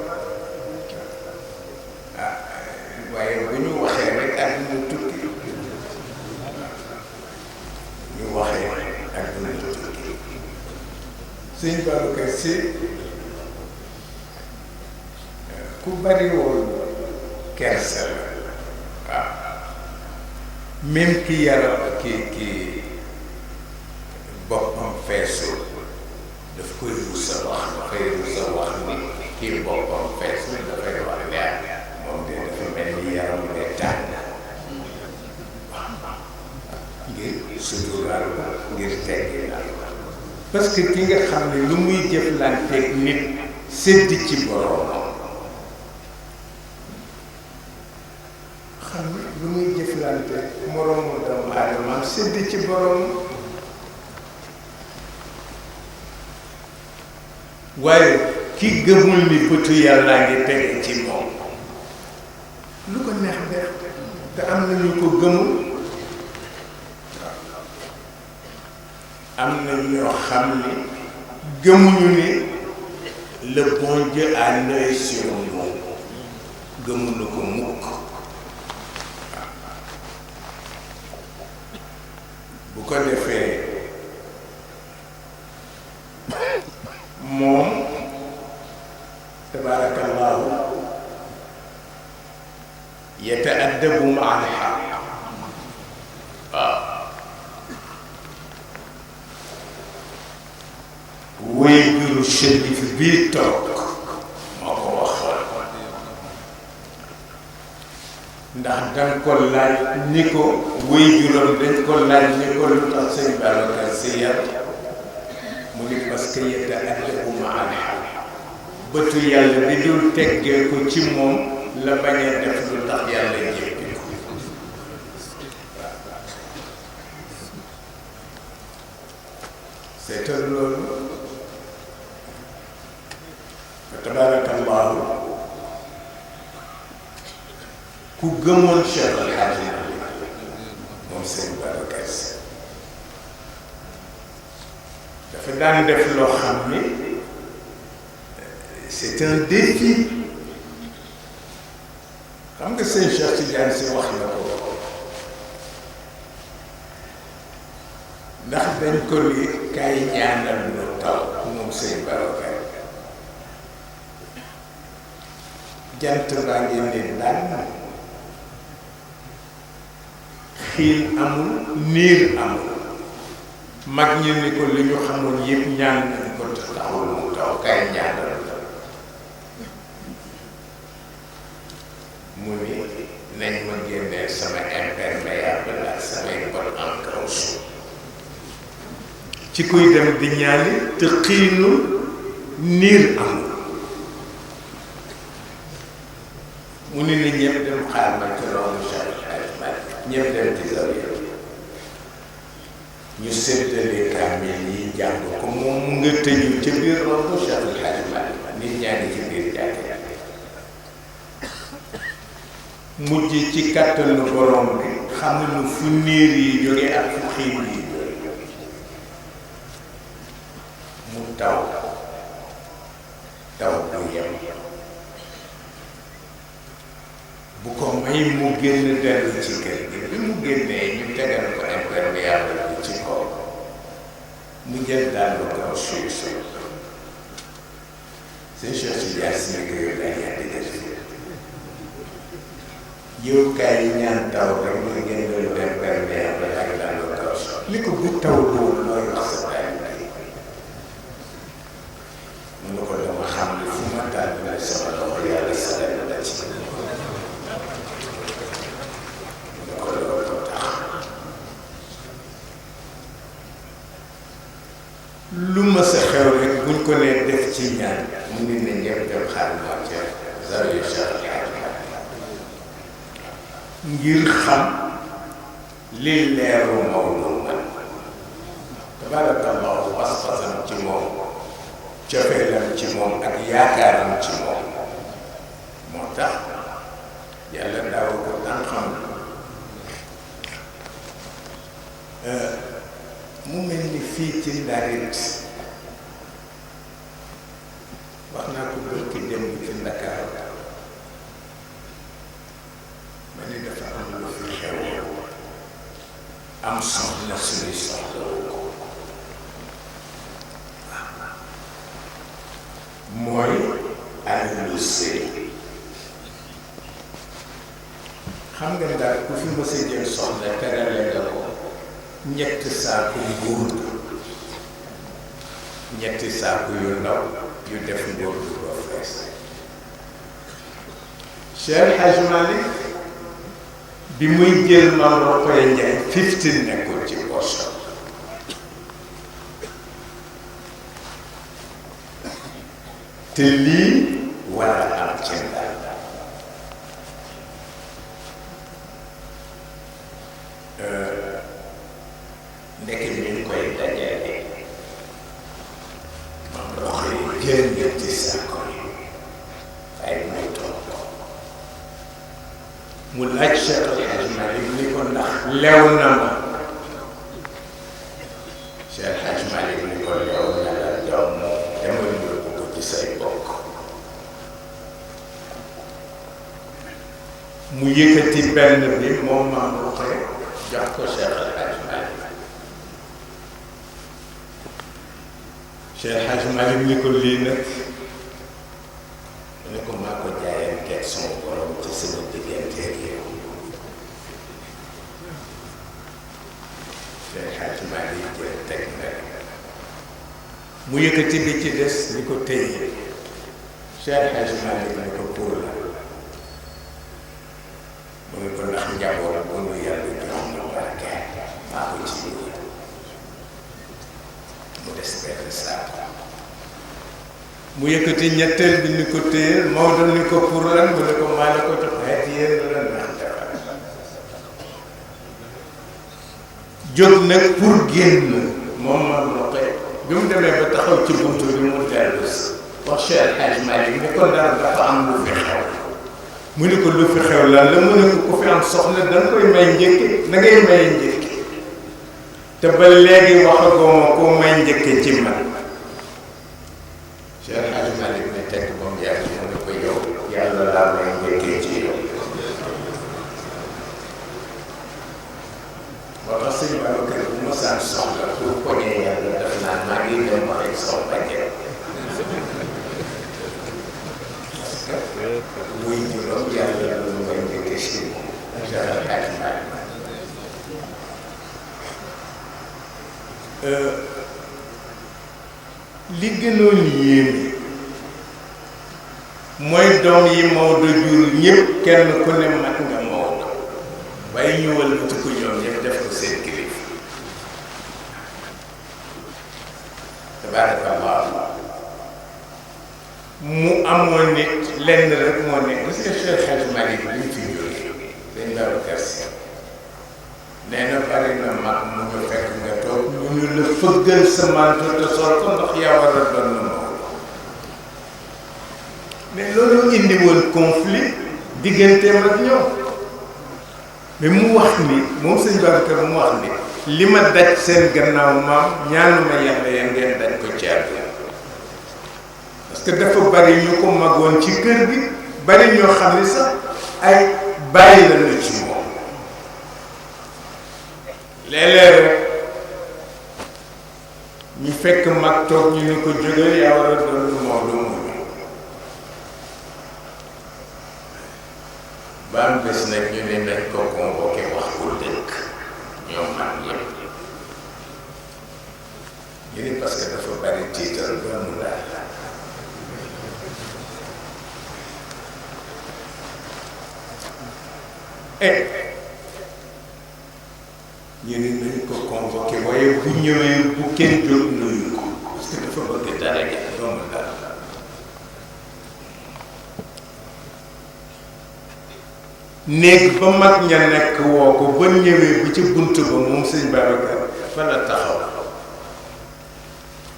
waaye bu ñu waxee rek àdduna tukki ñu waxee àdduna tukki sëñ Babacar Sy ku bari woon kersa la waaw même ki yaram ki boppam feesul daf koy rusa wax dafay rusa wax ni kii boppam feesul dafay wax leer moom de dafa mel ni yaram ne tàng ngir suturaal ko ngir teggi daal parce que ki nga xam ne lu muy jëflanteeg nit sédd ci borom xam ne lu muy jëflanteeg moroomu doomu aadama sédd ci borom waaye ki gëmul ni bëtu yàllaa ngi tege ci moom lu ko neex def te am na ñu ko gëmul am na ñoo xam ni gëmuñu ni le bon Dieu a l'œil sur nous gëmuñu ko mukk bu ko defee moom tabarakallahu yataaddabu maa al-haqq waaw wéy juru shérif bii toog moo ko waxoon ndax danga ko laaj ni ko wéy juróom dañ ko laaj ni ko lu tax sëñ Babacar Sy yar mu ni parce que yataaddabu maa al-haqq bëtu yàlla bi dul teggee ko ci moom la bañ a def lu tax yàlla jéppi ko seetal loolu fa tabarakallahu ku gëmoon Cheikh El Hadji moom sëñ Babacar Sy dafa daan def loo xam ni c'est un défi xam nga sëñ Cheikh Tidiane Sy wax na ko ndax dañ ko li kay ñaanal lu taw moom sëñ Babacar jant baa ngi ne daan xiin amul niir amul mag ñu ni ko li ñu xamoon yëpp ñaan nañ ko te taxul mu taw kay ñaanal mu ni nañ ma génneel sama imperméable ak samay bot en caoutchouc ci kuy dem di ñaani te xiinu niir amul mu ni ni ñëpp dem xaar ma ci loolu ñëpp dem ci zawiya ñu séddale kaamil yi jàng ko moom mu nga tëju ca biir rondu Cheikh El Hadji Malick nit ñaa ngi ci biir jàkka mujj ci kàttanu borom bi xam nu fu niir yi jóge ak fu xiin yi jóge mu taw bu yem bu ko may mu génn dellu ci kër gi bi mu génnee ñu tegal ko imperméable bi ci kaw mu jël daal lu kaw suy seen Cheikh Tidiane Sy ni ko yow daa ñaati def yow kaay yi ñaan taw rek mu ngeen doon imperméable ak daal lu kaw li ko bu taw loolu looy wax sa taay bi mu ne ko dama xam ne fu ma tànn sama loxo yàlla sagal la ci lu ma sa xew rek buñ ko nee def ci ñaan mu ngi ne ñëpp dem xaar moo ca zawiya Cheikh El Hadji ngir xam li leeru Maodo man tabarakallahu pas-pasam ci moom cofeelam ci moom ak yaakaaram ci moom moo tax yàlla daaw ko daan xam mu mel ni fii ci Ndarit wax naa ko bërki dem ci Ndakaaru ma ni dafa am lu fi xew am soxla suñuy soxla mooy alalu sëy. xam nga daal ku fi mës a jël soxna terale nga ko ñetti saaku nguur ñetti saaku yu ndaw yu def nguur du ko fees. Cheikh Hadj Malick bi muy jël Maam Rokhaya Ndiaye 15 nekkul ci poche te lii war a am ci ndaal ndekk mi ngi koy dajale Maam Rokhaya jël ñetti saako yi ay muy toog mu laaj Cheikh El Hadj Malick ni ko ndax lew na ma Cheikh El Hadj Malick ni ko lew na la doom demal yóbbu ko ci say bokk. mu yëkkati benn bi moom Maam Rokhaya jox ko Cheikh El Hadj Malick. Cheikh El Hadj Malick ni ko lii nag mu ne ko maa ko jaayanteeg sama borom ci sama digganteeg yow. Cheikh El Hadj Malick jël teg na mu yëkkati bi ci des ni ko téye. Cheikh El Hadj Malick ni ko pour la mu ne ko ndax njaboot bu nu yàlla jox na barke maa ko ci biir mu des benn saako. mu yëkkati ñetteel bi ni ko téyel Maodo ni ko pour lan mu ne ko maa la ko jox xeet yéen la naan defal. jóg nag pour génn moom Maam Rokhaya bi mu demee ba taxaw ci buntu bi mu dellu si wax Cheikh El Hadj Malick ni ko daal dafa am lu fi xew. mu ne ko lu fi xew lan la mu ne ko ku fi am soxna danga koy may njëkke na ngay may njëkke te ba léegi waxagoo ma koo may njëkke ci man. Cheikh El Hadj Malick ne tekk ba mu yàgg mu ne ko yow yàlla laa may njëkkee ci yow. moo tax sëñ Babacar bu ma saan soxla pour poñee yàlla def naan maa ngi dem wax ak soxla njëkk muy juróom yàlla la lu may njëkkee si moom. Cheikh El Hadj Malick li gënoon yéeme mooy doom yi Maodo jur ñëpp kenn ku ne mat nga Maodo waaye ñëwal lu ci ko ñoom ñëpp def ko seen kilifa. tabaarakallah mu amoon nit lenn rek moo nekk parce que Cheikh El Hadj Malick bi ñu fi jógee dañ Babacar Si nee na bari na mag mu nga fekk nga toog ñu ñu la fëggal sa manto te sol ko ndax yaa war a doon na moom. mais loolu indi woon conflit digganteem ak ñoom mais mu wax ni moom sëñ Babacar mu wax ni li ma daj seen gannaaw maam ñaanuma yàlla ya ngeen daj ko ci àdduna parce que dafa bari ñu ko magoon ci kër gi bari ñoo xam ni sax ay bàyyi la na ci moom. léeg-léeg rek ñu fekk mag toog ñu ni ko jógee yaa war a doon Maodo mu ba am bés nag ñu ne nañ ko convoqué wax ko dëkk ñoom mag ñëpp ñu ni parce que dafa bari tiital ba mu daal ñu ne nañ ko convoqué waaye bu ñëwee bu kenn jóg nuyu ko parce que dafa bëgg dara ja doomu dara. néeg ba mag ña nekk woo ko ba ñëwee bu ci bunt ba moom sëñ Babacar fa la taxaw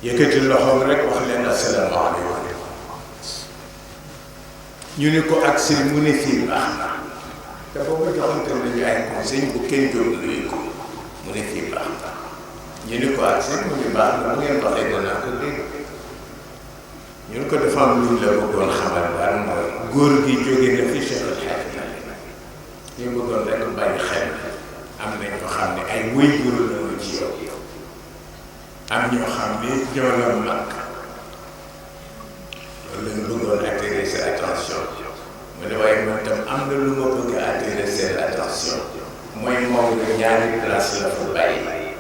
yëkkati loxoom rek wax leen asalaamaaleykum. ñu ni ko agsi mu ne fii baax na te boobu joxante nañu ay conseil bu kenn jóg nuyu ko mu ne fii baax na ñu ni ko agsi mu ni baax na mu ngeen waxee danaa ko dégg. ñu ni ko dafa am luñ la bëggoon xamal daal mooy góor gi jóge na fi Cheikh El Hadj ñu bëggoon rek bàyyi xel am na ñoo xam ne ay wëy góor lañu ci yow am ñoo xam ne ñoo la mag loolu lañ am na lu ma bëgg a attirer seen attention mooy Maodo ñaari place la fa bàyyi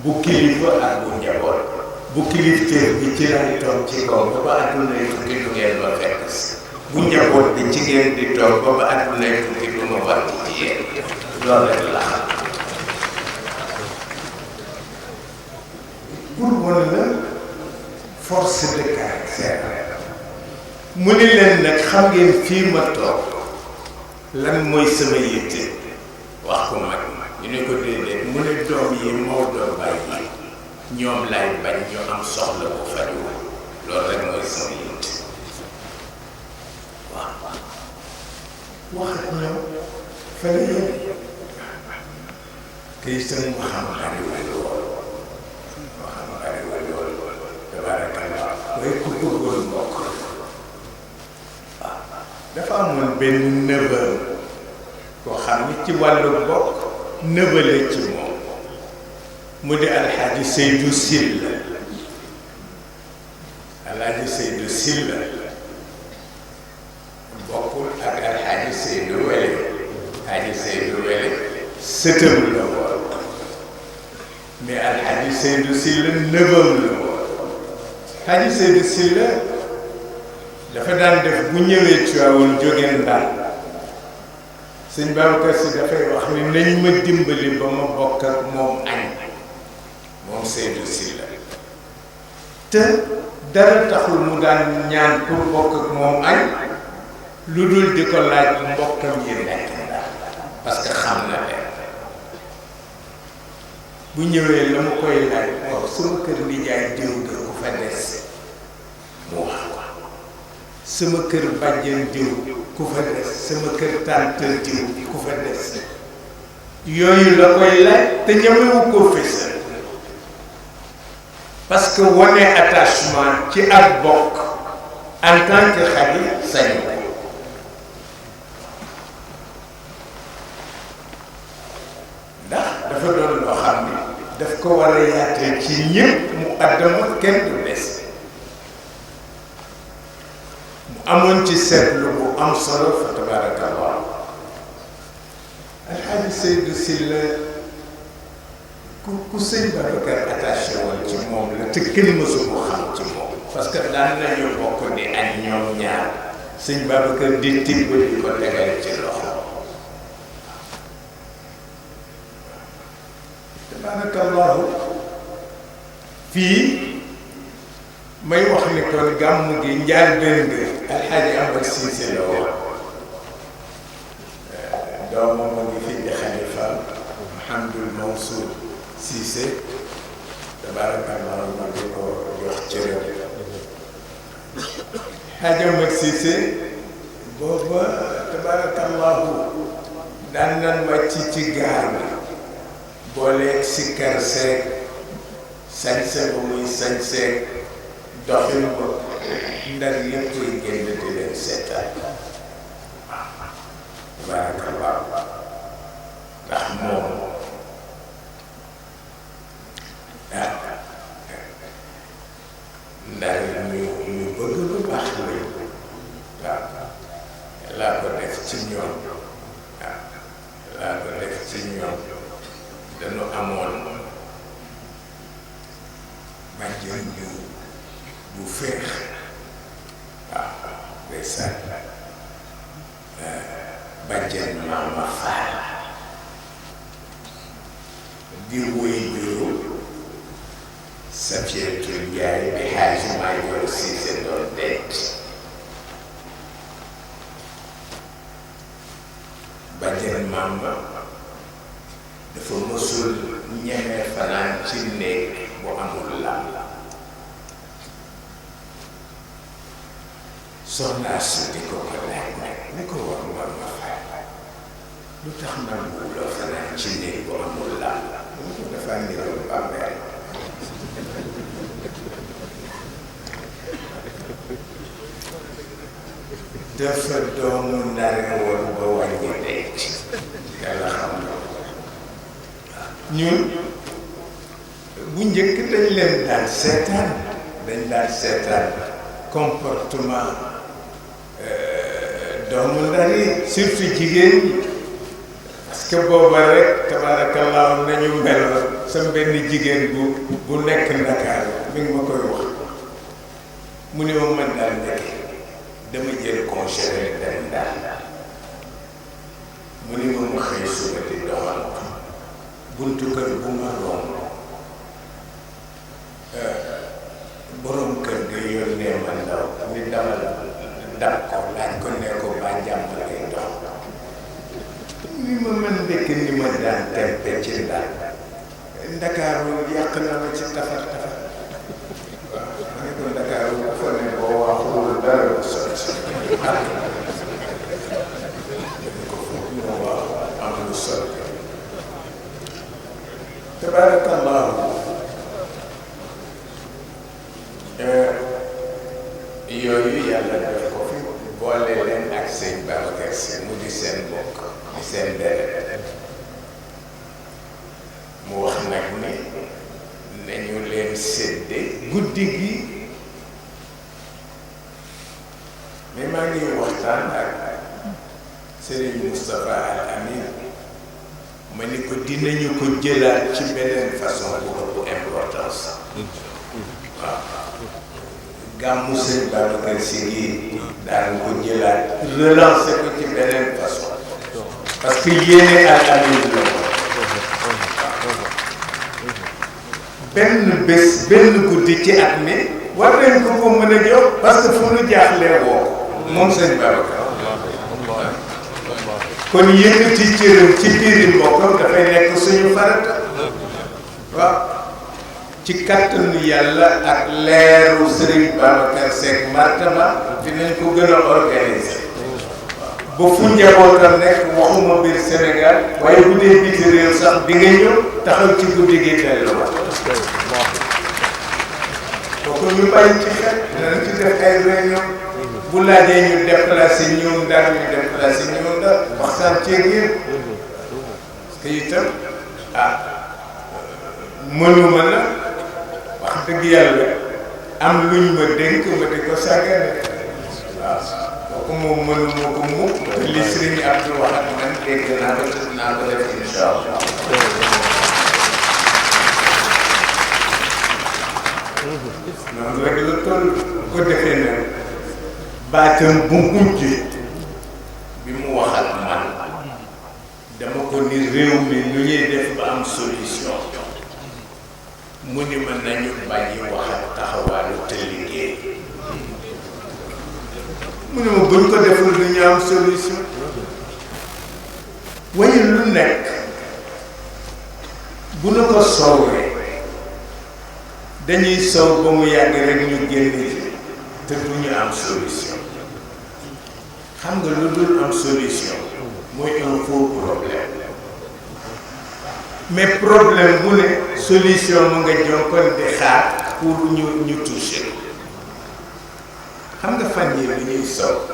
bu kilifa ak bu njaboot bu kilifteef bi ci lay toog ci kaw ba ba àdduna tukki du ngeen ma fekk si bu njaboot bi ci ngeen di toog ba ba àdduna tukki du ma war ci yéen loolu rek la xam pour wan la force de caractère mu ni leen nag xam ngeen fii ma toog lan mooy sama yitte wax ko mag ñu ne ko déedéet mu ne doom yi Maodo bàyyi ñoom lay bañ ñu am soxla bu faju loolu rek mooy sama yitte waaw wax ak ñoom fa la yem te itam mu xam bariwul lool mu xam bariwul lool tabarakallah mooy ku bëggoon mbokk waaw dafa amoon benn neveu koo xam ni ci wàllu bokk nëbale ci moom mu di alxaaji Seydou Sylla alxaaji Seydou Sylla bokkul ak alxaaji Seydou Wele alxaaji Seydou Wele sëtëm la woon mais alxaaji Seydou Sylla nëbam la woon alxaaji Seydou Sylla dafa daan def bu ñëwee Tiwaawan jóge Ndar sëñ Babacar Si dafay wax ni nañ ma dimbali ba ma bokk ak moom añ moom Seydou Sylla te dara taxul mu daan ñaan pour bokk ak moom añ lu dul di ko laaj mbokkam yi nekk Ndar parce que xam na leen bu ñëwee la mu koy laaj waaw sama kër nijaay diw ga ku fa des mu wax ko sama kër bàjjen diw ku fa des sama kër tàntal diw ku fa des yooyu la koy laaj te ñamewu ko fësal parce que wane attachement ci ak bokk en tant que xarit sañu ko ndax dafa doon loo xam ni daf ko war a yaatee ci ñépp mu àddama kenn du des amoon ci seetlu bu am solo fa tabarakallah alxaaji Seydou Sylla ku sëñ Babacar attaché woon ci moom la te kenn mësu ko xam ci moom parce que daan nañu bokk di añ ñoom ñaar sëñ Babacar di tibb di ko tegal ci loxo tabarakallahu fii may wax ni kon gàmm gi njaal benn alxaaji Amar Siise la woon doomam ma ngi fi di xalifa Mouhamadul Mansour Siise tabarakallahu ma di ko jox cëram xaaji Amar Siise booba tabarakallahu daan nan wàcc ci gaar bi booleeg sikkar seeg sañse ba muy sañseeg doxin ko Ndar yëpp koy génn di leen seetaan tabarakallah ndax moom Ndar ñu bëgg lu baax la waaw laa ko def ci ñoom waaw laa ko def ci ñoom dañu amoon bàjjen bu féex waaw ndeysaan bàjjen Maama Faal di woy juru Safiyatu Njaay bi Haaji Maajoor Siise doon denc bàjjen Maama dafa mësul ñeme fanaan ci néeg bu amul lal soxnaa si di ko ko laaj nag ni ko war ma fay lu tax nanguwuloo fanaan ci néeg bu amul lal mu ko dafa niroon bàmmeel dafa doomu Ndar woon ba wàññi denc yàlla xam na ñun bu njëkk dañ leen daan seetaan comportement doomu Ndar yi surtout jigéen ñi parce que booba rek tabaarakallaahu nañu meloon sa benn jigéen bu nekk Ndakaar mi ngi ma koy wax mu ne ma man daal nekk dama jël congé rek dem daal mu ne ma xëy suba di doxal buntu kër bu ma romb borom kër ga yónnee ma ndaw ni damal dab ko laaj ko ne ko ba jàmm lay dox ni ma man ndekk ni ma daan tempe ci ndax Ndakaaru yàq na ma ci tafar waaw ma ne ko Ndakaaru dafa ne boo waxul dara du sotti ko foofu moo wax am lu sotti tabarakallahu yooyu yàlla def ko fi boole leen ak sëñ Babacar Si mu di seen bokk di seen deret mu wax nag ni nañu leen sédde guddi gi mais maa ngi waxtaan ak Serigne Moustapha Al Amin ma ni ko dinañu ko jëlaat ci beneen façon bu ëpp importance waaw gàmmu sëñ Babacar Si gi daan ko jëlaat relancer ko ci beneen façon parce que yéene Al Amin la benn bés benn guddi ci at mi war nañ ko ko mën a jox parce que fu nu jaaxlee woo moom sëñ Babacar kon yëkkati cëram ci biiri mbokkam dafay nekk suñu farata waaw ci kattanu yàlla ak leeru Serigne Babacar Seck martaba dinañ ko gën a organiser ba fu njabootam nekk waxuma biir Sénégal waaye bu dee biti réew sax di nga ñëw taxaw ci guddi gi delluwaat kooku ñu bàyyi ci xel dinañ ci def ay réunion bu laajee ñu déplacé ñëw Ndar ñu déplacé ñëw Ndar waxtaan ceeg yéen parce que itam mënuma la wax dëgg yàlla am luñ ma dénk ma di ko sàggane waaw kooku moom mënuma ko mukk li Sëriñ Abdou wax ak man dégg naa ko te dinaa ko def incha allah noonu rek la toll ko defee nag baatam bu mujj bi mu waxal man dama ko ni réew mi nu ñuy def ba am solution mu ni mën nañu bàyyi wax ak taxawaalu te liggéey mu ne ma buñ ko deful lu ñu am solution waaye lu nekk bu nu ko soowee dañuy sow ba mu yàgg rek ñu génn ci te du ñu am solution xam nga lu dul am solution mooy un faux problème mais problème bu ne solution mu nga jonkon di xaar pour ñu toucher xam nga fan yi lu ñuy sow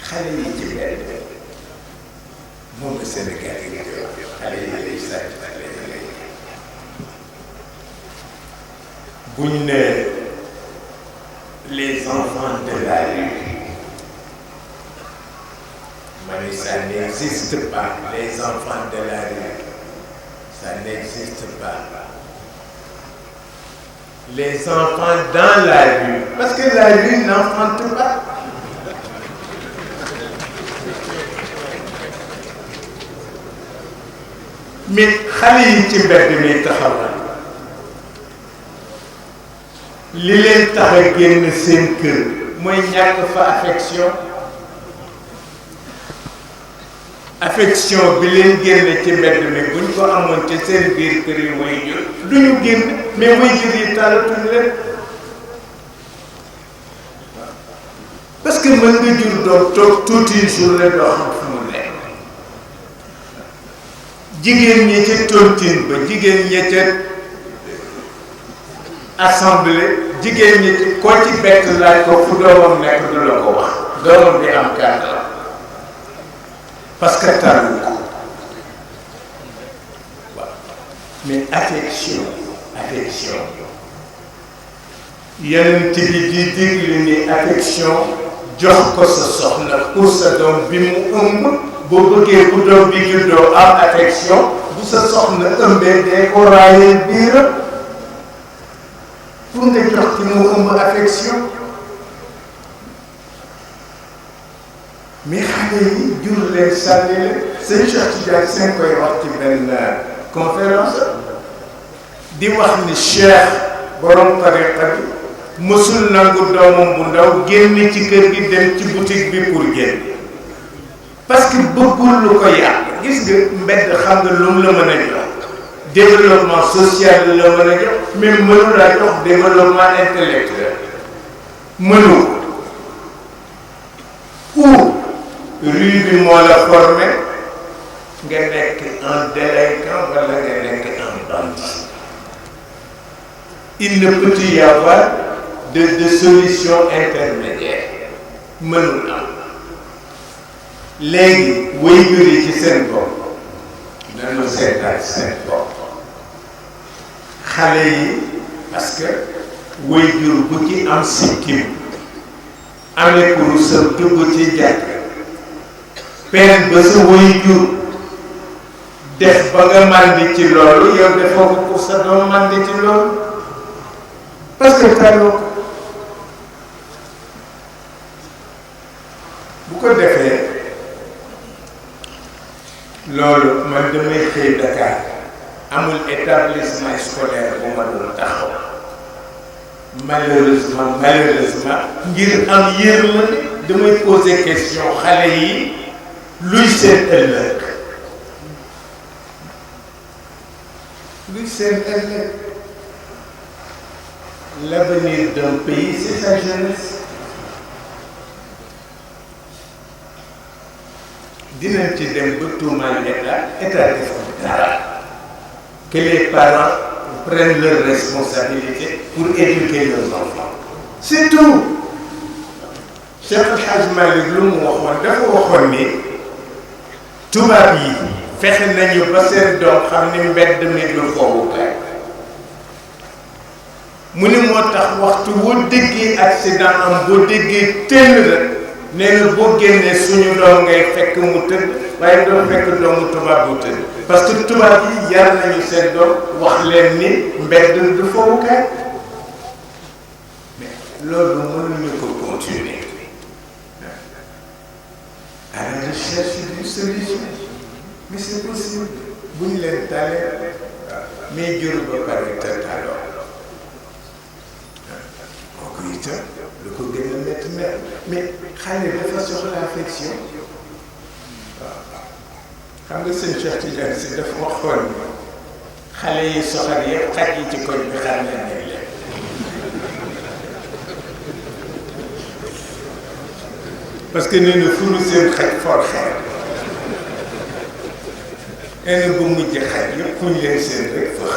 xale yi ci benn moom la Sénégal yi di wax xale yi lay sàcc xale yi lay buñ ne les enfants de la rue ma ne ça n'existe pas les enfants de la rue ça n'existe pas les enfants dans la rue parce que la rue n'enfante pas mais xale yi ci mbedd mi taxawal li leen tax a génn seen kër mooy ñàkk fa affection bi leen génn ci mbedd mi buñ ko amoon ci seen biir kër yi mooy jur du ñu génn mais mooy jur yi talatuñ leen parce que mën nga jur doom toog tuuti journée doo xam fu mu nekk jigéen ñi ci tontine ba jigéen ñi ca assemblée jigéen ñi koo ci bett laaj ko fu doomam nekk du la ko wax doomam di am kàddu parce que talu ko waaw mais affection yeneen ci bi di déglu ni affection jox ko sa soxna pour sa doom bi mu ëmb boo bëggee bu doom bi juddoo am affection bu sa soxna ëmbee dee ko raayee biiram pour nga jox ci mu ëmb affection. mais xale yi jur leen sànni leen sëñ Cheikh Tidiane Sy koy wax ci benn conférence di wax ni Cheikh borom tariqa bi mësul nangu doomam bu ndaw génn ci kër gi dem ci boutique bi pour génn parce que bëggul lu ko yàq. gis nga mbedd xam nga lu mu la mën a jox développement social la mën a jox mais mënu la jox développement intellectuel mënu ou rue bi moo la formé nga nekk un délinquant wala nga nekk un bandit. Il ne peut y avoir de solution intermédiaire mënul am. léegi waajur yi ci seen bopp dañu seetaat seen bopp xale yi parce que waajur bu ci am sikkim amee kurusam dugg ci jàkk peen ba sa waajur def ba nga màndi ci loolu yow defoo ko pour sa doom màndi ci loolu parce que taloo ko bu ko defee loolu man damay xëy Dakar amul établissement scolaire bu ma doon taxaw malheureusement ngir am yërmande damay poser question xale yi luy seen ëllëg l'avenir d'un pays c'est sa jeunesse. dinañ ci dem ba tuumaal état def dara que les parents prennent leurs responsabilités pour éduquer leurs enfants c'est tout. Cheikh El Hadj Malick lu mu waxoon dafa waxoon ni tubaab yi fexe nañu ba seen doom xam ni mbedd mi du fowukaay mu ni moo tax waxtu boo déggee accident am boo déggee tëll rek nee na boo génnee suñu doom ngay fekk mu tëdd waaye doo fekk doomu tubaab bu tëdd parce que tubaab yi yar nañu seen doom wax leen ni mbedd du fowukaay mais loolu mënuñu ko continuer à la recherche d'une solution mais c'est possible bu ñu leen talee mais jur ba pare te taloo kooku itam lu ko gën a métti mais xale dafa soxla affection waaw xam nga sëñ Cheikh Tidiane Sy dafa waxoon xale yi soxal yëpp xaj yi ci koñ bi xam nañ leen parce que nee na furu seen xaj for xeer nee na bu mujj xaj yëpp fu ñu leen seen rek fëx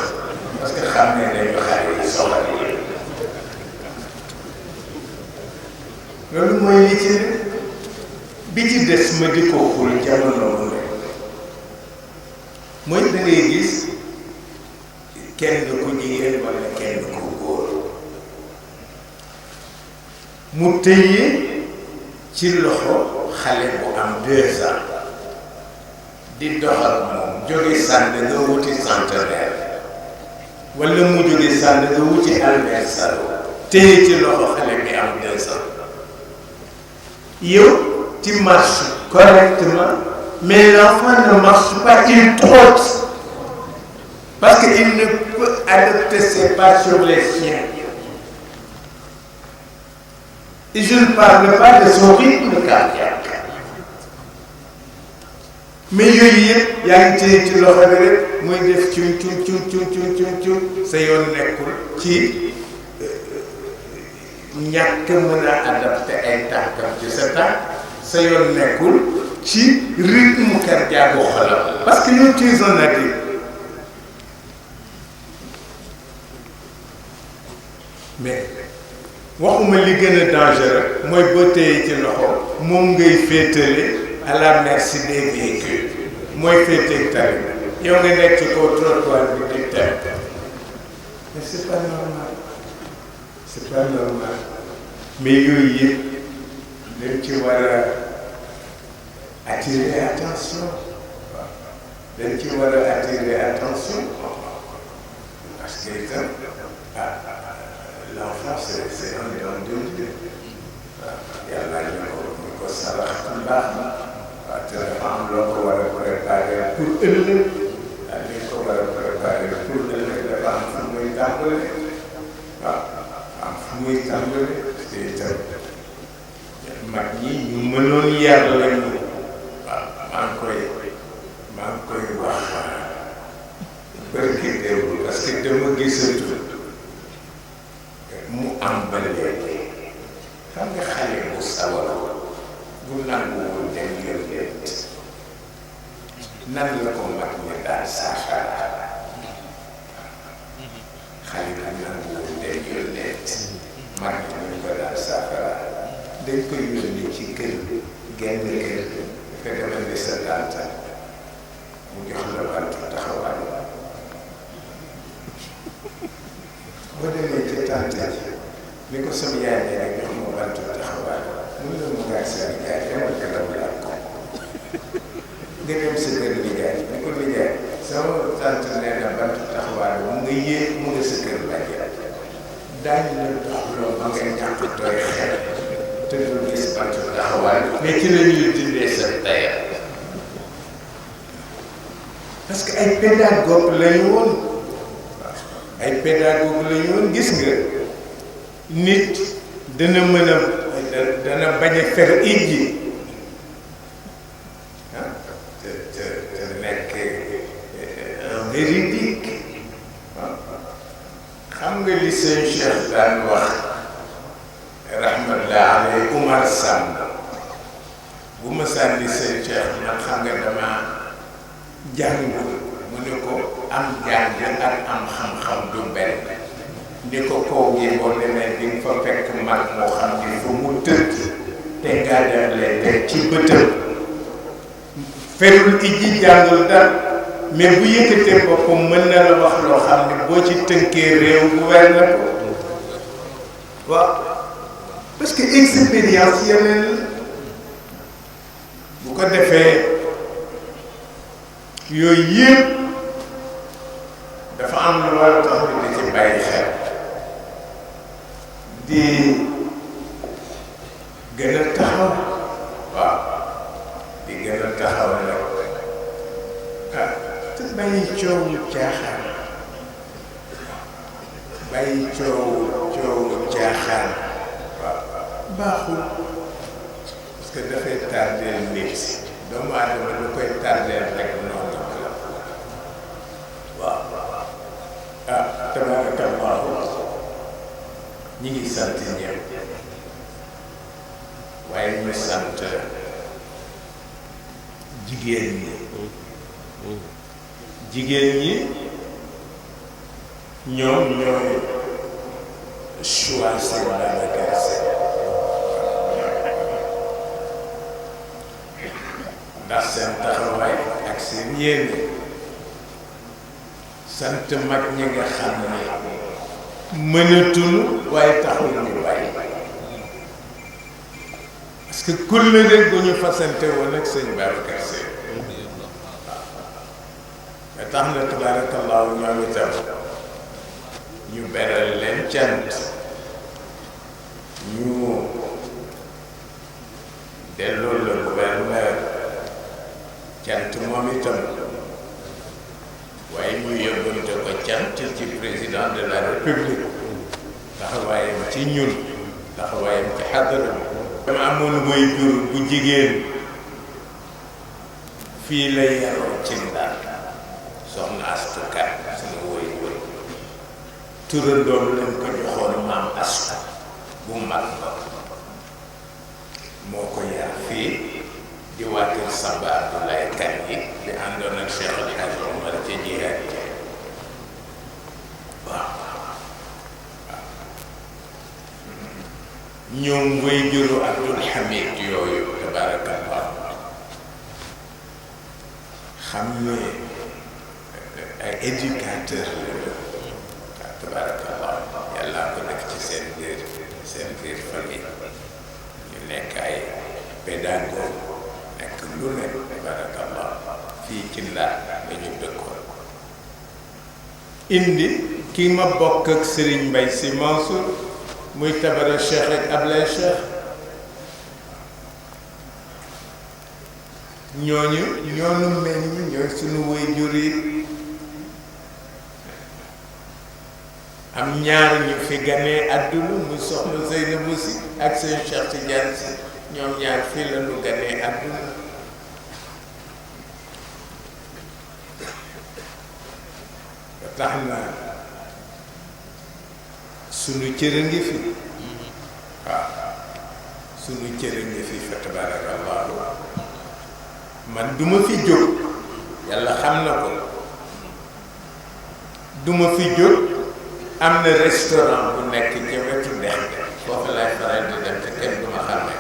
parce que xam ne nañu xale yi soxal yi loolu mooy li ci bi ci des ma di ko xul jamono mu ne mooy da ngay gis kenn ku jigéen wala kenn ku góor mu tëye ci loxo xale bu am 2 ans di doxal moom jóge Sandaga wuti Centenaire wala mu jóge Sandaga wuti Albert Sarraut téye ci loxo xale bi am 2 ans yow tu marches correctement mais l'enfant ne marche pas, il trotte parce qu'il ne peut adopter ses pas sur les siens. Et je ne parle pas de son rythme cardiaque. Mais yooyu yëpp yaa ngi téye ci loxo bi rek muy def cum sa yoon nekkul ci ñàkk mën a adapté ay tànkam ci sa tànk sa yoon nekkul ci rythme cardiaque bu xolam parce que yow tu es un adulte. mais waxuma li gën a dangereux mooy boo téye ci loxo moom ngay féetale à la merci des véhicules mooy féetee tali yow nga nekk ci kaw trottoir bi di teg mais c'est pas normal mais yooyu yëpp dañ ci war a attirer attention dañ ci war a attirer attention parce que itam l'enfant c'est un don de Dieu yàlla ñu ko sarax ci mbaax na waaw te dafa am loo ko war a préparer pour ëllëg li ko war a préparer pour ëllëg dafa am fu muy tàmbale waaw am fu muy tàmbale te itam mag ñi ñu mënoon yar lañu waaw maa ngi koy wax barki démb parce que dama gisatu mu am ba léegi xam nga xale bu sawar bu nanguwul dem yëngat nan la ko mag ñi daal saafara xale bu nanguwul dem yëngat mag ñi ñu ko daal saafara dañ koy yónni ci kër genn kër nga demal ni sa tànta mu jox la bantu taxawaay boo demee ci tànta ji ni ko sama yaay ne rek jox ma bantu taxawaay mun na mu gaay sa liggéey demal ko daw laaj ko nga dem sa kër liggéey ni ko liggéey sama tànta nee na bantu taxawaay mu nga yéeg mu nga sa kër laaj daañu la dox loolu ba nga ñàkk doy xel te du gis bantu taxawaay mais ci la ñuy dindee sa tayal parce que ay pédagogue lañu woon ay pédagogue lañu woon gis nga nit dana mën a dana bañ a fer ijji te nekk un véridique xam nga li seen Cheikh daan wax rahmatullah alay Umar Samb bu ma sànni seen Cheikh man xam nga dama jàng mu ne ko am jàng ak am xam-xam du benn ni ko kaw gi boo demee di nga fa fekk mag moo xam ni fu mu tëdd te ngaa dem lay teg ci bëtëm ferul ijji jàngul dara mais bu yëkkatee boppam mën na la wax loo xam ne boo ci tënkee réew bu weer na ko waaw parce que expérience yeneen bu ko defee yooyu yëpp dafa am lu war a tax di ci bàyyi xel di gën a taxaw waaw di gën a taxaw nag te bàyyi coowu caaxaan bàyyi coowu caaxaan waaw baaxul parce que dafay tardeel nit doomu aadama lu koy tardeel rek noonu waaw tabarakallahu ñi ngi sant ñëpp waaye ñu sant jigéen ñi ñoom ñooy choisir Babacar Sy ndax seen taxawaay ak seen yéene sant mag ñi nga xam ne mënatul waaye taxul ñu bàyyi parce que kulle rek bu ñu fasante woon ak sëñ Babacar Sy nga tax na tabarakallahu ñoom itam ñu beral leen cant ñu delloo le gouverneur cant moom itam waaye ñu yóbbante ko cant ci président de la république taxawaayam ci ñun taxawaayam ci xadara bi dama amoon woy jur bu jigéen fii la yaroo ci Ndar soxna Astu Kan sama woy woy turandoom lañ ko joxoon maam Astu bu mag moo ko yar fii di waa kër Samba Abdoulaye Kan yi di àndoon ak Cheikh El Hadj Omar ci jihaad yi waaw ñoom way juru Abdul Hamid yooyu tabarakallah xam ne ay éducateur la tabarakallah yàlla ko nekk ci seen biir famille ñu nekk ay pédagogue nekk lu ne barakallah fii ci Ndar dañu dëkkoon indi kii ma bokk ak Serigne Mbaye Sy Mansour muy Tabara Cheikh ak Ablaye Cheikh ñooñu meññ ñooy sunu waajur yi am ñaar ñu fi ganee àdduna muy soxna Seynabou Sy ak seen Cheikh Tidiane Sy ñoom ñaar fii la ñu ganee àdduna ba tax na sunu cër a ngi fi waaw sunu cër a ngi fi fa tabarakallahu man duma fi jóg yàlla xam na ko duma fi jóg am na restaurant bu nekk ci wetu dex foofu lay faral di dem te kenn du ma xàmme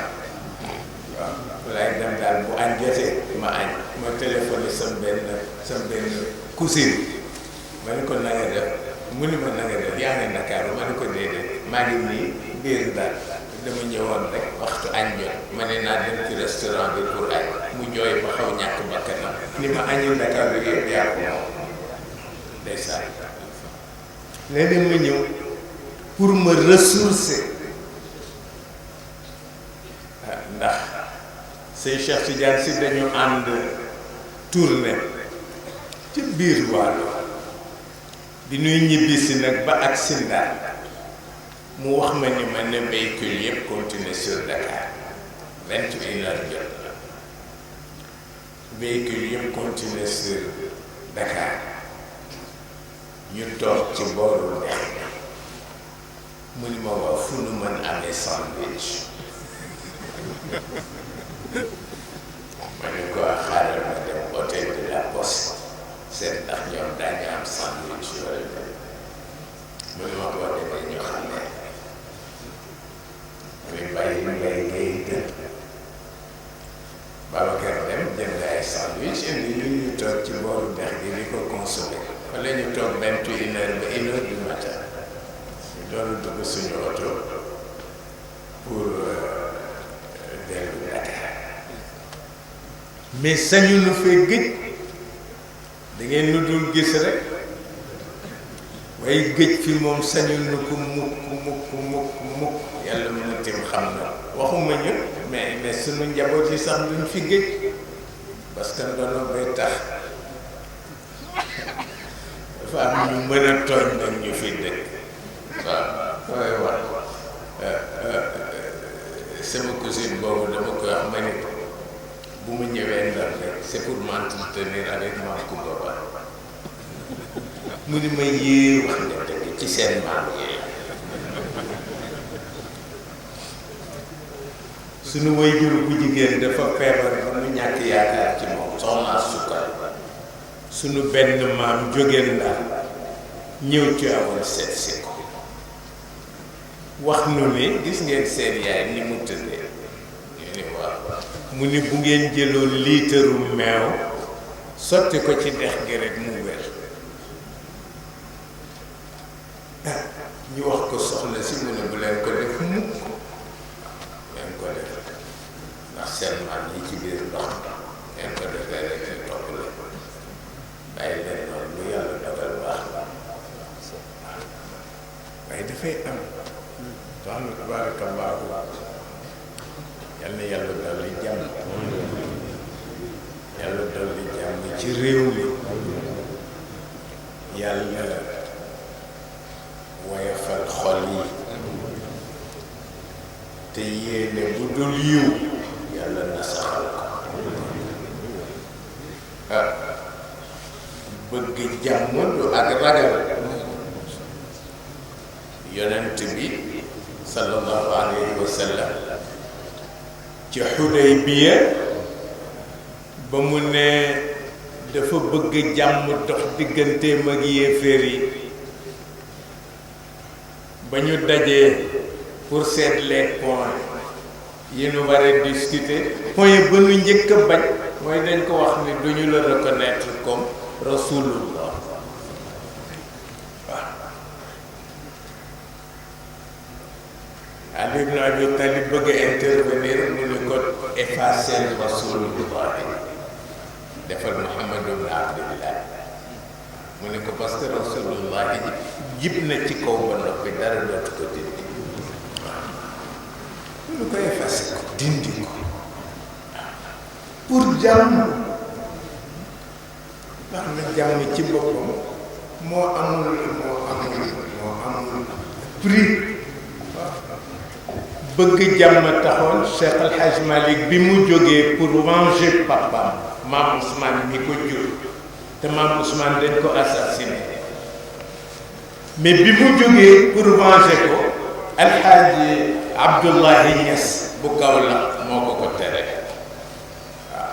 waaw fu lay dem daal bu añ jotee ma añ ma téléphoné sam benn cousine ma ne ko na nga def mu ni ma na nga def yaa ngi Ndakaaru ma ne ko déedéet maa ngi nii biir daal dama ñëwoon rek waxtu añ jot ma ne naa dem ci restaurant bi pour añ mu jooy ba xaw ñàkk bakkanam ni ma añu Ndakaaru yëpp yaa ko moom ndeysaan léegi ma ñëw pour me ressourcer ndax sëñ Cheikh Tidiane Sy dañu ànd tournée ci biir Waalo bi ñuy ñibbisi nag ba ak Ndar mu wax ma ni ma ne véhicule yëpp continuer sur Dakar 21 heures jot na véhicule yëpp continuer sur Dakar ñu toog ci booru ndex mu ni ma wax fu nu mën amee sandwich ma ne ko xaaral ma dem hôtel de la Poste seet ndax ñoom daañu am sandwich yooyu mu ni ma boo demee ñu xam ne muy bàyyi mbay ngay dëkk Babacar dem jënd ay sandwich indi ñu toog ci booru ndex gi di ko consommé wala ñu toog 21 heures ba 1 heure du matin ñu doon dugg suñu oto pour dellu Dakar mais sañu nu fee gëj da ngeen nu dul gis rek waaye gëj fi moom sañu nu ko mukk yàlla mën a tim xam na waxuma ñu mais suñu njaboot yi sax duñ fi gëj parce que ndono bay tax dafa am ñu mën a tooñ nag ñu fi dëkk waaw waaye wax sama cousine boobu dama koy wax ma ni bu mu ñëwee Ndar rek c'est pour m'entretenir avec ma Kumba Ba mu ni ma yée wax nga dëgg ci seen maam yee suñu waajur bu jigéen dafa feebar ba mu ñàkk yaakaar ci moom soxna sukkar suñu benn maam jóge Ndar ñëw ci awoon seet si ko wax nu ni gis ngeen seen yaay ni mu tëddee ñu ni waaw mu ni bu ngeen jëloon liitaru meew sotti ko ci dex gi rek mu wér ñu wax ko soxna si mu ne bu leen ko def mukk leen ko def ndax seen maam yi ci biir ndox leen ko defee rek ñu topp la bàyyi leen noonu lu yàlla dogal baax la waaye dafay am tax na tabaarakallaahu yal na yàlla dolli jàmm yàlla dolli jàmm ci réew mi yàlla woyofal xol yi te yéene bu dul yiw yàlla na saxal ko bëgg jàmm du ak ragal yonent bi sallallahu alayhi wa sallam ci Xudaybiya ba mu ne dafa bëgg jàmm dox digganteem ak yéeféer yi ba ñu dajee pour seet les points yi ñu war a discuter point ba ñu njëkk a bañ mooy dañ ko wax ni duñu la reconnaître comme rasulullah waaw Ali ibn Abi Talib bëgg a intervenir mu ni ko effacé Rasulullah defal Muhammad ibn Abdillah mu ne ko parce que Rasulullah jib na ci kaw ba noppi dara dootu ko dindi mu ko effacé ko dindi ko pour jàmm ndax na jàmm ci boppam moo amul prix bëgg jàmm taxoon Cheikh El Hadj Malick bi mu jógee pour venger papaam maam Ousmane mi ko jur te maam Ousmane dañ ko assassiné mais bi mu jógee pour venger ko El Hadj Abdoulaye Niass bu Kaolack moo ko tere waaw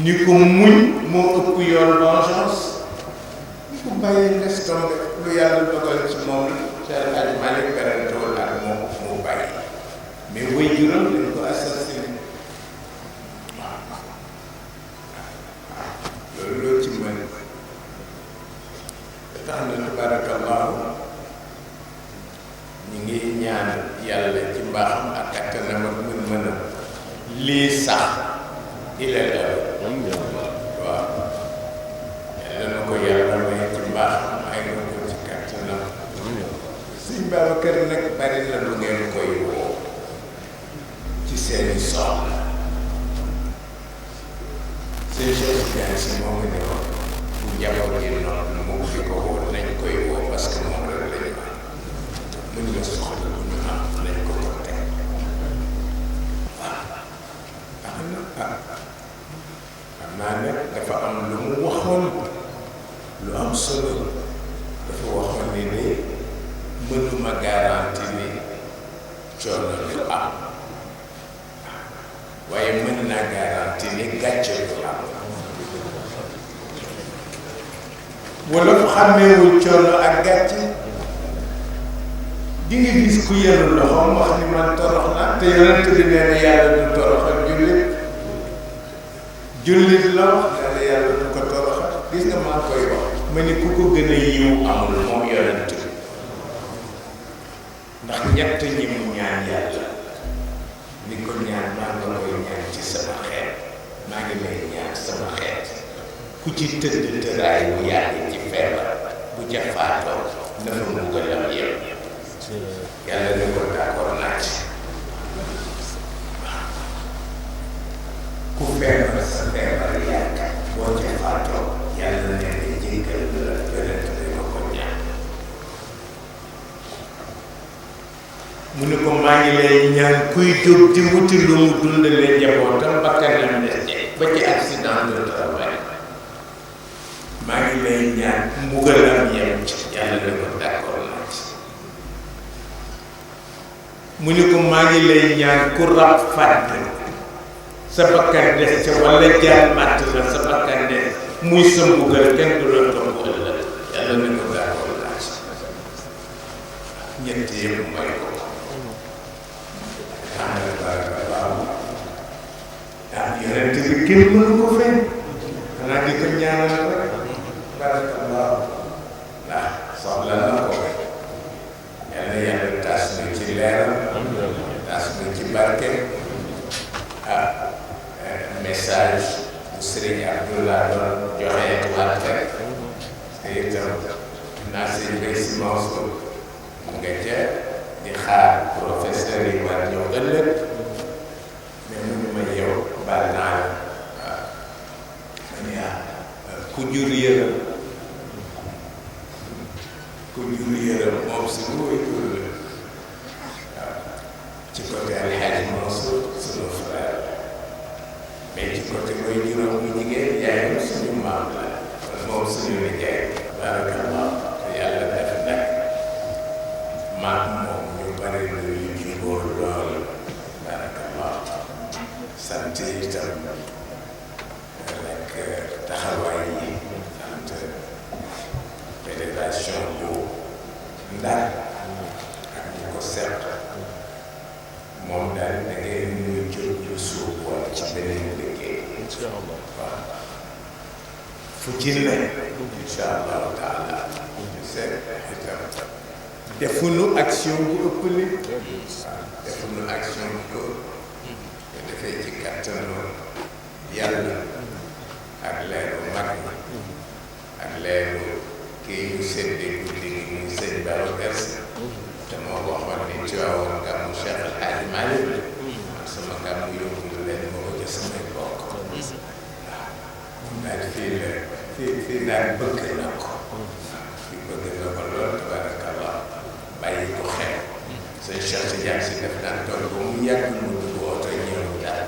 ni ko muñ moo ëpp yoon vengeance ni ko bàyyee des tombe lu yàlla dogal ci moom Cheikh El Hadj Malick berantewul ak moom mu bàyyi mais way juróom dañ ko assassiné loolu loo ci mën tax na tabarakallahu ñu ngi ñaan yàlla ci mbaaxam ak kattanam ak mën-mënam lii sax ila la waaw yàlla na ko yàlla may ci mbaaxam ay na ko ci kattanam Sëñ Babacar nag bari na lu ngeen koy woo ci seeni soxla seen Cheikh Tidiane Sy moo ngi ne woon bu njaboot gi noonu mu fi ko woo nañ koy woo parce que moom rek lañu mën nga soxla bu ñu am nañ ko ko teg waaw xam naa ne dafa am lu mu waxoon lu am solo dafa waxoon ni ne mënuma garanti ni coono du am waaye mën naa garanti ni gàcce du am wala fu xàmmeewul coono ak gàcce di nga gis ku yenu loxoom wax ni man torox naa te yonent bi nee na yàlla du toroxal jullit la wax nee na yàlla du ko toroxal gis nga maa koy wax ma ni ku ko gën a yiw amul moom yonent bi ndax ñett ñi mu ñaan yàlla ni ko ñaan maa nga koy ñaan ci sama xeet maa ngi lay ñaan sama xeet ku ci tëdd tëraay bu yàgg ci feebar bu ca faatoo na fa mbugalam yem yàlla ne ko d'accord naa ci ku feebar sa feebar yàgg boo ca faatoo yàlla ne ne jéggal la yonent bi ma ko ñaan mu ne ko maa ngi lay ñaan kuy jóg di wuti lu mu dundalee njabootam bakkanam des ba ci accident de travail maa ngi lay ñaan mbugalam yem ci yàlla ne ko d'accord naa ci mu ne ko maa ngi lay ñaan ku rab fàdd sa bakkan des ca wala jaan màtt la sa bakkan des muy sa mbugal kenn du la toog ëllëg yàlla ne ko d'accord naa ci ñett yëpp mooy ko yonent bi kenn mënu ko fen xanaa di ko ñaanal rek barakallahu ndax soxla na ko yàlla yàlla tas na ci leeram tas na ci barke message bu Serigne Abdoulaye doon joxe waat rek te itam naa sëñ Bay Si Mansour nga ca di xaar professeur yi war ñëw ëllëg mais mënu ma yow baal naa la waaw man yaa ku jur yërëm moom si lu koy jur la waaw ci côté Alxaaji Mansour sunu frère mais ci côté mooy juróom bu jigéen yaayam suñu maam la moom suñu nijaay barakallah yàlla def nag maam moom ñu bari lu ñu jubóo lool barakallah sant itam rek taxawaay yi sant fédération bu Ndar ak ñu ko seq moom daal da ngay ñu jóg ñu suuf woon ci beneen liggéey incha allah waaw fu ci ne incha allahu taala seet itam defuñu action bu ëpp li waaw defuñu action bu ko defee ci gàtt kattanu yàlla ak leeru mag ñi ak leeru kii yu séddee guddi gi muy sëñ Babacar Si te moo waxoon ni ci waawoon gàmmu Cheikh El Hadji Malick man sama gàmmu yóbbu leen moo ko ca samay bokk waaw daal fii daal bëgg na ko fii bëgg na ko lool tabarakallah bàyyi ko xel sëñ Cheikh Tidiane Si def daan toll ba mu yàgg mu dugg oto ñëw daal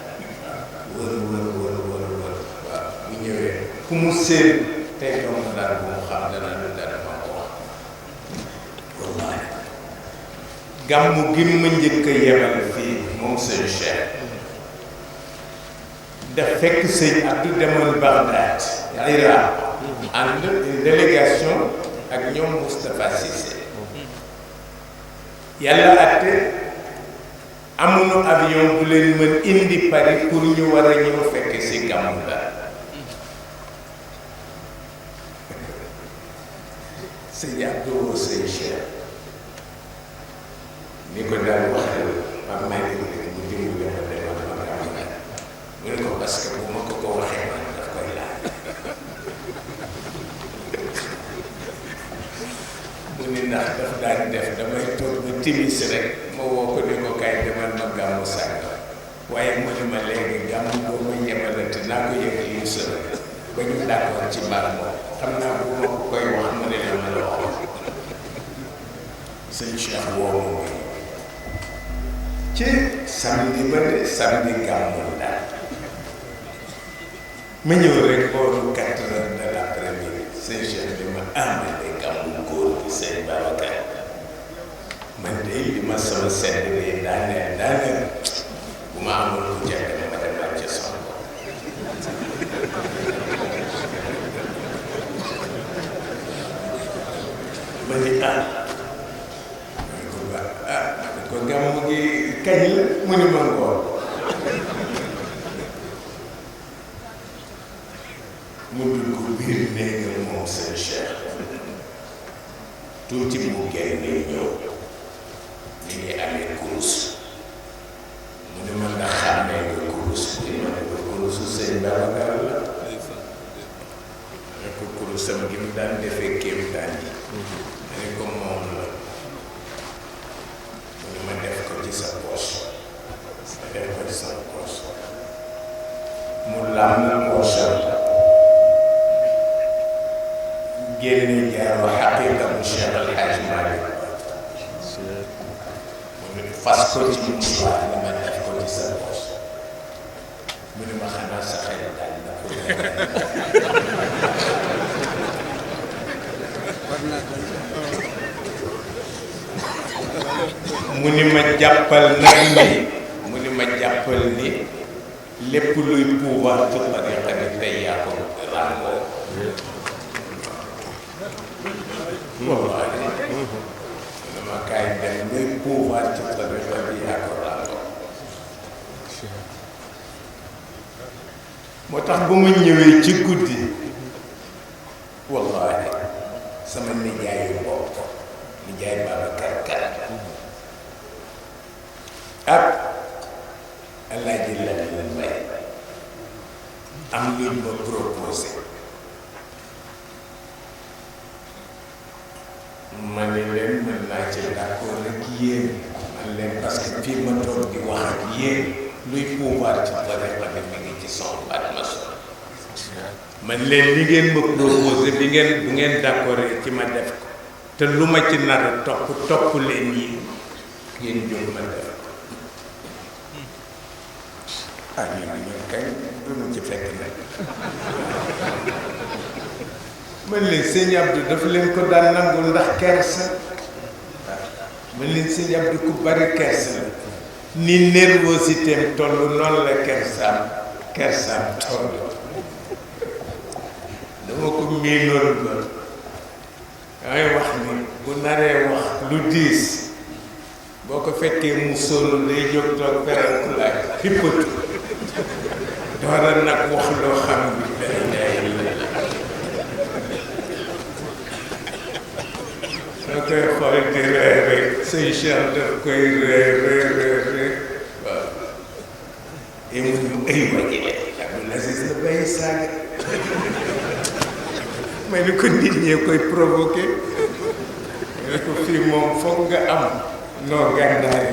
wër waaw bu ñëwee ku mu séen tey doomu daal bu mu xam dana lu dara ma ko wax wallahi gàmmu gi ma njëkk a yebal fii moom sëñ Cheikh daf fekk sëñ Abdou demoon Bagdad Irak ànd une délégation ak ñoom Moustapha Cissé yàlla atte amuñu avion bu leen mën indi Paris pour ñu war a ñëw fekk si gàmmu la sëñ Abdou woo sëñ Cheikh ni ko daal waxee am naa ne mu dimbali ma demal ma gàmmu la mu ne ko parce que bu ma ko waxee man daf koy laaj mu ni ndax daf daan def damay toog ba timis rek ma woo ko ni ko kaay demal ma gàmmu sànga waaye mu ne ma léegi gàmmu boo ma yemalante naa ko yëg yu sëra ba ñu d'accord ci mbaar moom xam naa bu ma ko koy wax mu ne la ma la wax sëñ Cheikh woo ma ci samedi ba de samedi gàmmu daal ma ñëw rek booru 4 heures de l'après-midi sëñ Cheikh di ma amee gàmmu góor gi sëñ Babacar man de li ma sama sedd bi daaneel bu ma amoon ku jekk ma demal ca son ko ma ni ko gàmmu gi kañ la mu ni ma ngoon mu dugg biir néegam moom seen Cheikh tuuti mu génne ñëw mi ngi amee kurus mu ne ma ndax xàmmee nga kurus bi ma ne ko kurusu sëñ Babacar la ma ne ko kurusam gi mu daan defee kéemtaan yi ma ne ko moom la mu ne ma def ko ci sa poche ma def ko ci sa poche mu lam poche génne jaaroo xaqiiqa bu Cheikh El Hadji Malick mu ne fas ko ci mouchoir ni ma def ko ci sa poche mu ne ma xanaa sa xel daal na ko mu ni ma jàppal nag ni mu ni ma jàppal ni lépp luy pouvoir ci tariqa bi tey yaa ko ràngoo wallahi dama kaay dem luy pouvoir ci tariqa bi yaa ko ràngoo moo tax bu ma ñëwee ci guddi wallahi sama nijaayu bopp nijaay Babacar Ka ak Alaaji Lamine Mbaye am luñ ma proposé ma ne leen mën naa ci d'accord ak yéen man leen parce que fii ma toog di wax ak yéen luy pouvoir ci tariqa bi mi ngi ci son baat ma son man leen li ngeen ma proposé bu ngeen d'accord ci ma def ko te lu ma ci nar a topp leen yi ngeen jóg ma def ko ñun kay duñu ci fekk nag man leen sëñ Abdou daf leen ko daan nangul ndax kersa man leen sëñ Abdou ku bari kersa la ni nervosité am toll noonu la kersaam toll dama ko miinoon ba damay wax ni bu naree wax lu diis boo ko fekkee mu sóolu day jóg toog ferenkulaay xippatu doora nag wax loo xam ni day soo koy xool di ree rek sëñ Cheikh daf koy ree waaw et mu ne ay wajile Abdoul Aziz la bàyyi saaga may ni ko nit ñee koy provoqué ne ko fii moom foog nga am noo gàndaay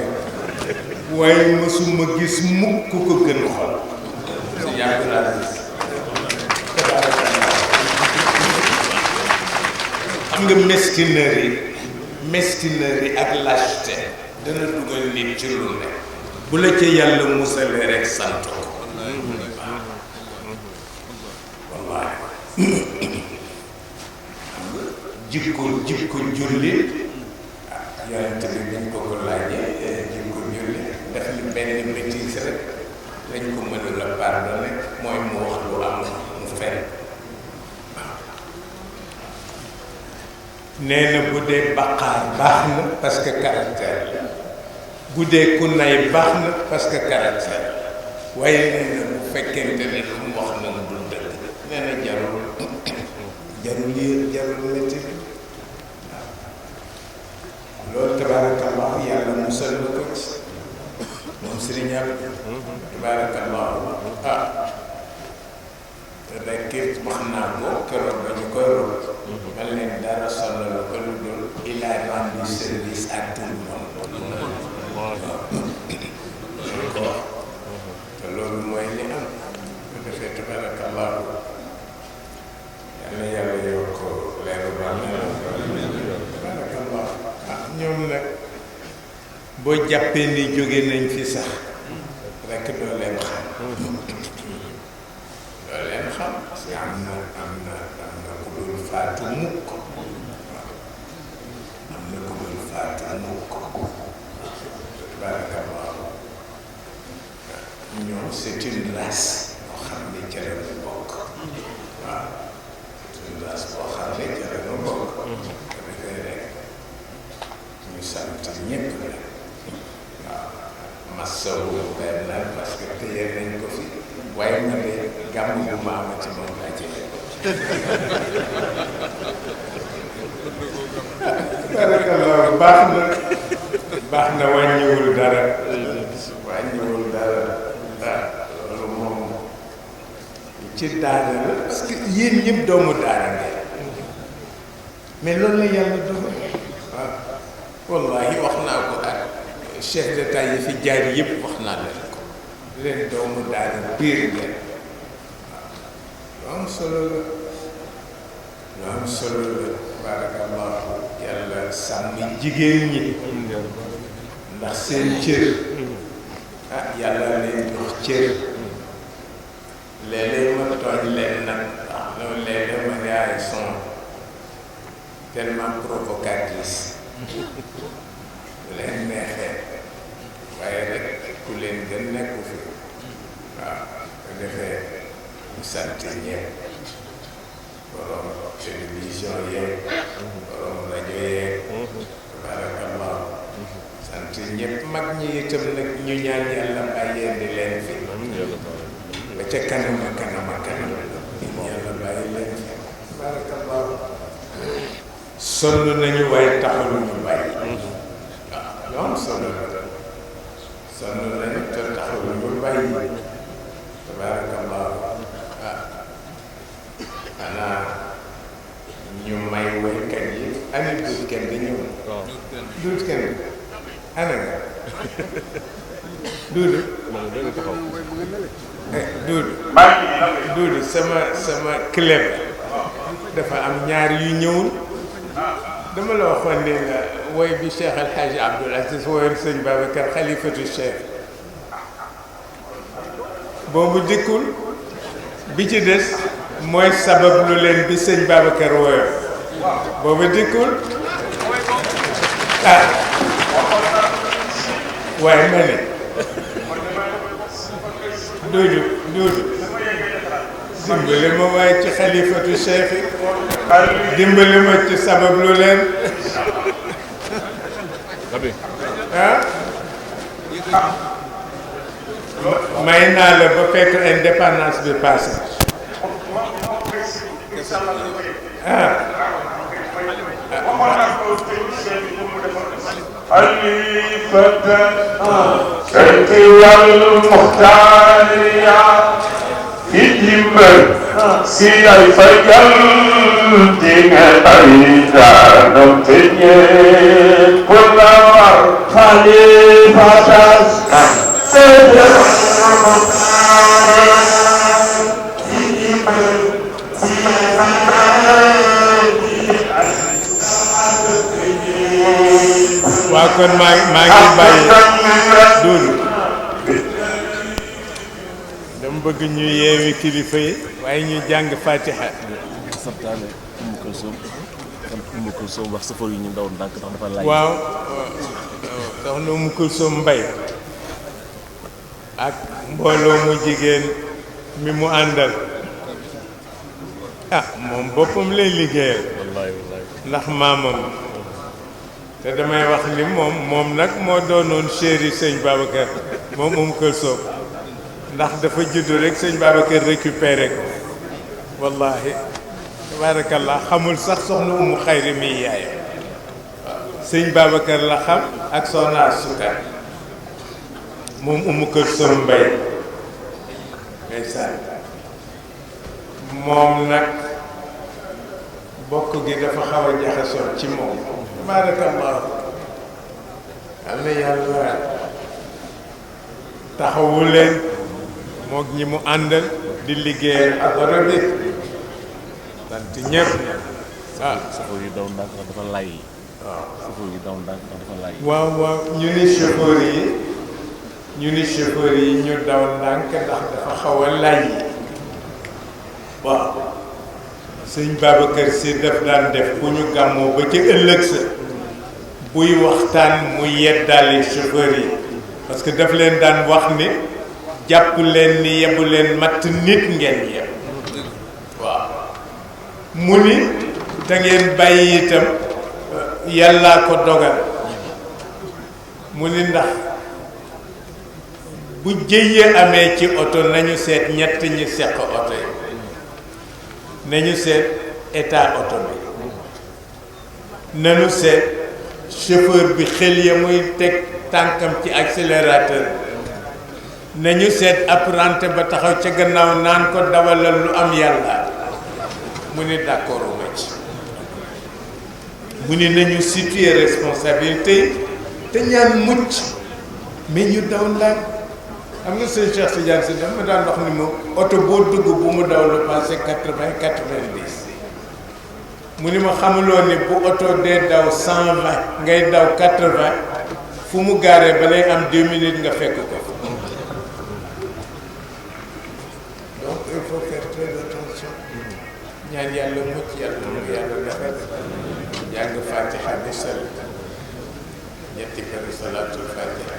waaye mësuma gis mukk ku ko gën xol si Abdoul Aziz xam nga mesquinerie ak lâcheté dana dugal nit ci lu ne bu la ca yàlla musalee rek sant ko wallaahi jikko jullit yonent bi dañ ko ko laajee jikko jullit def li benn bêtise rek lañ ko mënul a pardonné mooy mu wax lu am mu fen nee na bu dee baqaar baax na parce que caractère la bu dee ku nay baax na parce que caractère la waaye nee na bu fekkente ne lu mu wax na du dëgg nee na jarul métti waaw loolu tabaarakallah yàlla musal na ko ci moom Serigne Abdou tabaarakallah rekk wax naa ko keroog ba ñu koy rob man leen dara sonal ko lu dul il a rendu service à tout le monde te loolu mooy li am bu defee tabarakallah yàlla yàlla yokk leeru bàmmeel tabarakallah ñoom nag boo jàppee ni jóge nañ fi sax rekk doo leen xam parce que am na ku dul faatu mukk am na ku dul faatu mukk tabarakallah ñoom c'est une race boo xam ne ca la ñu bokk waaw c'est une race boo xam ne ca la ñu bokk dafay rek ñu sant ñépp la waaw masawu benn parce que téye nañ ko fi waaye ma de gàmm bu ma amati moom laa ci barakallah baax na wàññiwul dara loolu moom ci daara la parce que yéen ñëpp doomu daara nga mais loolu la yàlla dogal waaw wallahi wax naa ko ak chef d'état yi fi jaar yëpp wax naa leen ko leen doomu daara biir ngeen waaw lu am solo la barakallah yàlla sàmm jigéen ñi ndax seen cër yàlla leen jox cër léeg-léeg ma tooñ leen nag ndax loolu léeg-léeg ma yaay son tellement provocatrice bu leen neexee waaye rek ku leen gën nekku fi waaw ko defee ñu sant ñëpp borom télévision yeeg borom rajo yeeg barakallah sant ñëpp mag ñi itam nag ñu ñaan yàlla bàyyee di leen fi ba ca kanam yàlla bàyyi leen fi barakallah sonn nañu waaye taxul ñu bàyyi waaw lu am solo la sonn nañu te taxul ñu bàyyi tabarakallah xanaa ñu may woykat yi ani duut kenn di ñëw duut kenn ana nga duudu duudu sama club dafa am ñaar yu ñëwul dama la waxoon ne la woy bi Cheikh El Hadj Abdoul Aziz woyoon sëñ Babacar xalifatu Cheikh boobu dikkul bi ci des mooy sabab lu leen bi sëñ Babacar woyoon boobu dikkul waaye ma ne duudu dimbali ma waaye ci xalifatu Cheikh dimbali ma ci sabab lu leen may naa la ba fekk indépendance bi passé
xalifatan والمختار يا إجمل سياي فجل دين أيضا نمتني كل ور خليفة سيد
waa kon maa ngi bàyyi dul dama bëgg ñu yeewi kilifa yi waaye ñu jàng fatiha
santaane Umu Kulsum wax safar yi ñu daw ndànk ndax dafa laaj.
waaw soxna Umu Kulsum Mbay ak mbooloo mu jigéen mi mu àndal moom boppam lay liggéeyal ndax maamam te damay wax ni moom nag moo doonoon chéri sëñ Babacar moom Umu Kulsum ndax dafa juddu rek sëñ Babacar récupéré ko wallahi tabarakallah xamul sax soxna Umu Xayri mi yaayam sëñ Babacar la xam ak soxna Sukar moom Umu Kulsum Mbay ndeysaan moom nag bokk gi dafa xaw a jaxasoo ci moom tabarakallah yal na yàlla taxawu leen moog ñi mu àndal di liggéey adara bi sant ñëpp
safar yi daw ndànk ndax dafa lay. safar yi daw ndànk ndax dafa lay.
waaw ñu ni chauffeur yi ñu daw ndànk ndax dafa xaw a lay waaw sëñ Babacar Si daf daan def bu ñu gàmmoo ba ca ëllëg sa buy waxtaan mu yeddaale chauffeur yi parce que daf leen daan wax ni jàpp leen ni yebu leen matt nit ngeen yeb waaw mu ni te ngeen bàyyi itam yàllaa ko dogal mu ni ndax bu jëyee amee ci oto nañu seet ñett ñi seq oto yi nañu seet état oto bi nañu seet chauffeur bi xel ya muy teg tànkam ci accélérateur nañu seet apprenti ba taxaw ca gannaaw naan ko dawalal lu am yàlla mu ni d'accord ma ci mu ni nañu situer responsabilité te ñaan mucc mais ñu daw ndànk xam nga sëñ Cheikh Tidiane Sy dafa daan wax ni moom oto boo dugg bu mu daw lu passé 80-90 mu ni ma xamuloo ni bu oto dee daw 120 ngay daw 80 fu mu gaaree ba lay am 2 minutes nga fekk ko donc il faut faire très attention ñaan yàlla mucc yàlla mu yàlla defal jàng fatiha bi sell ñetti kër salaatul fatiha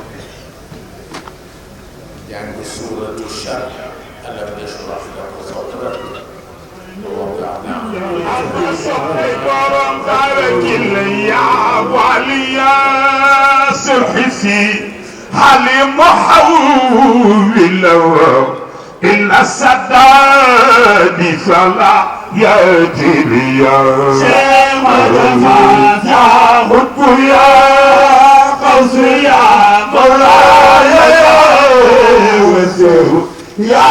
jàng suuratu Sharh alam nashrah laka sadrak
borom barakin ya waliya sirhisi hali muhawwil إلا السداد فلا يأتي يا مدفع يا خطب يا قوس يا مولاي يا وسر يا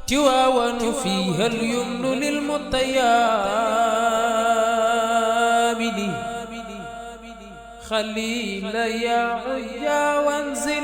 تواون فيها اليمن للمطيابد خليل يا عيا وانزل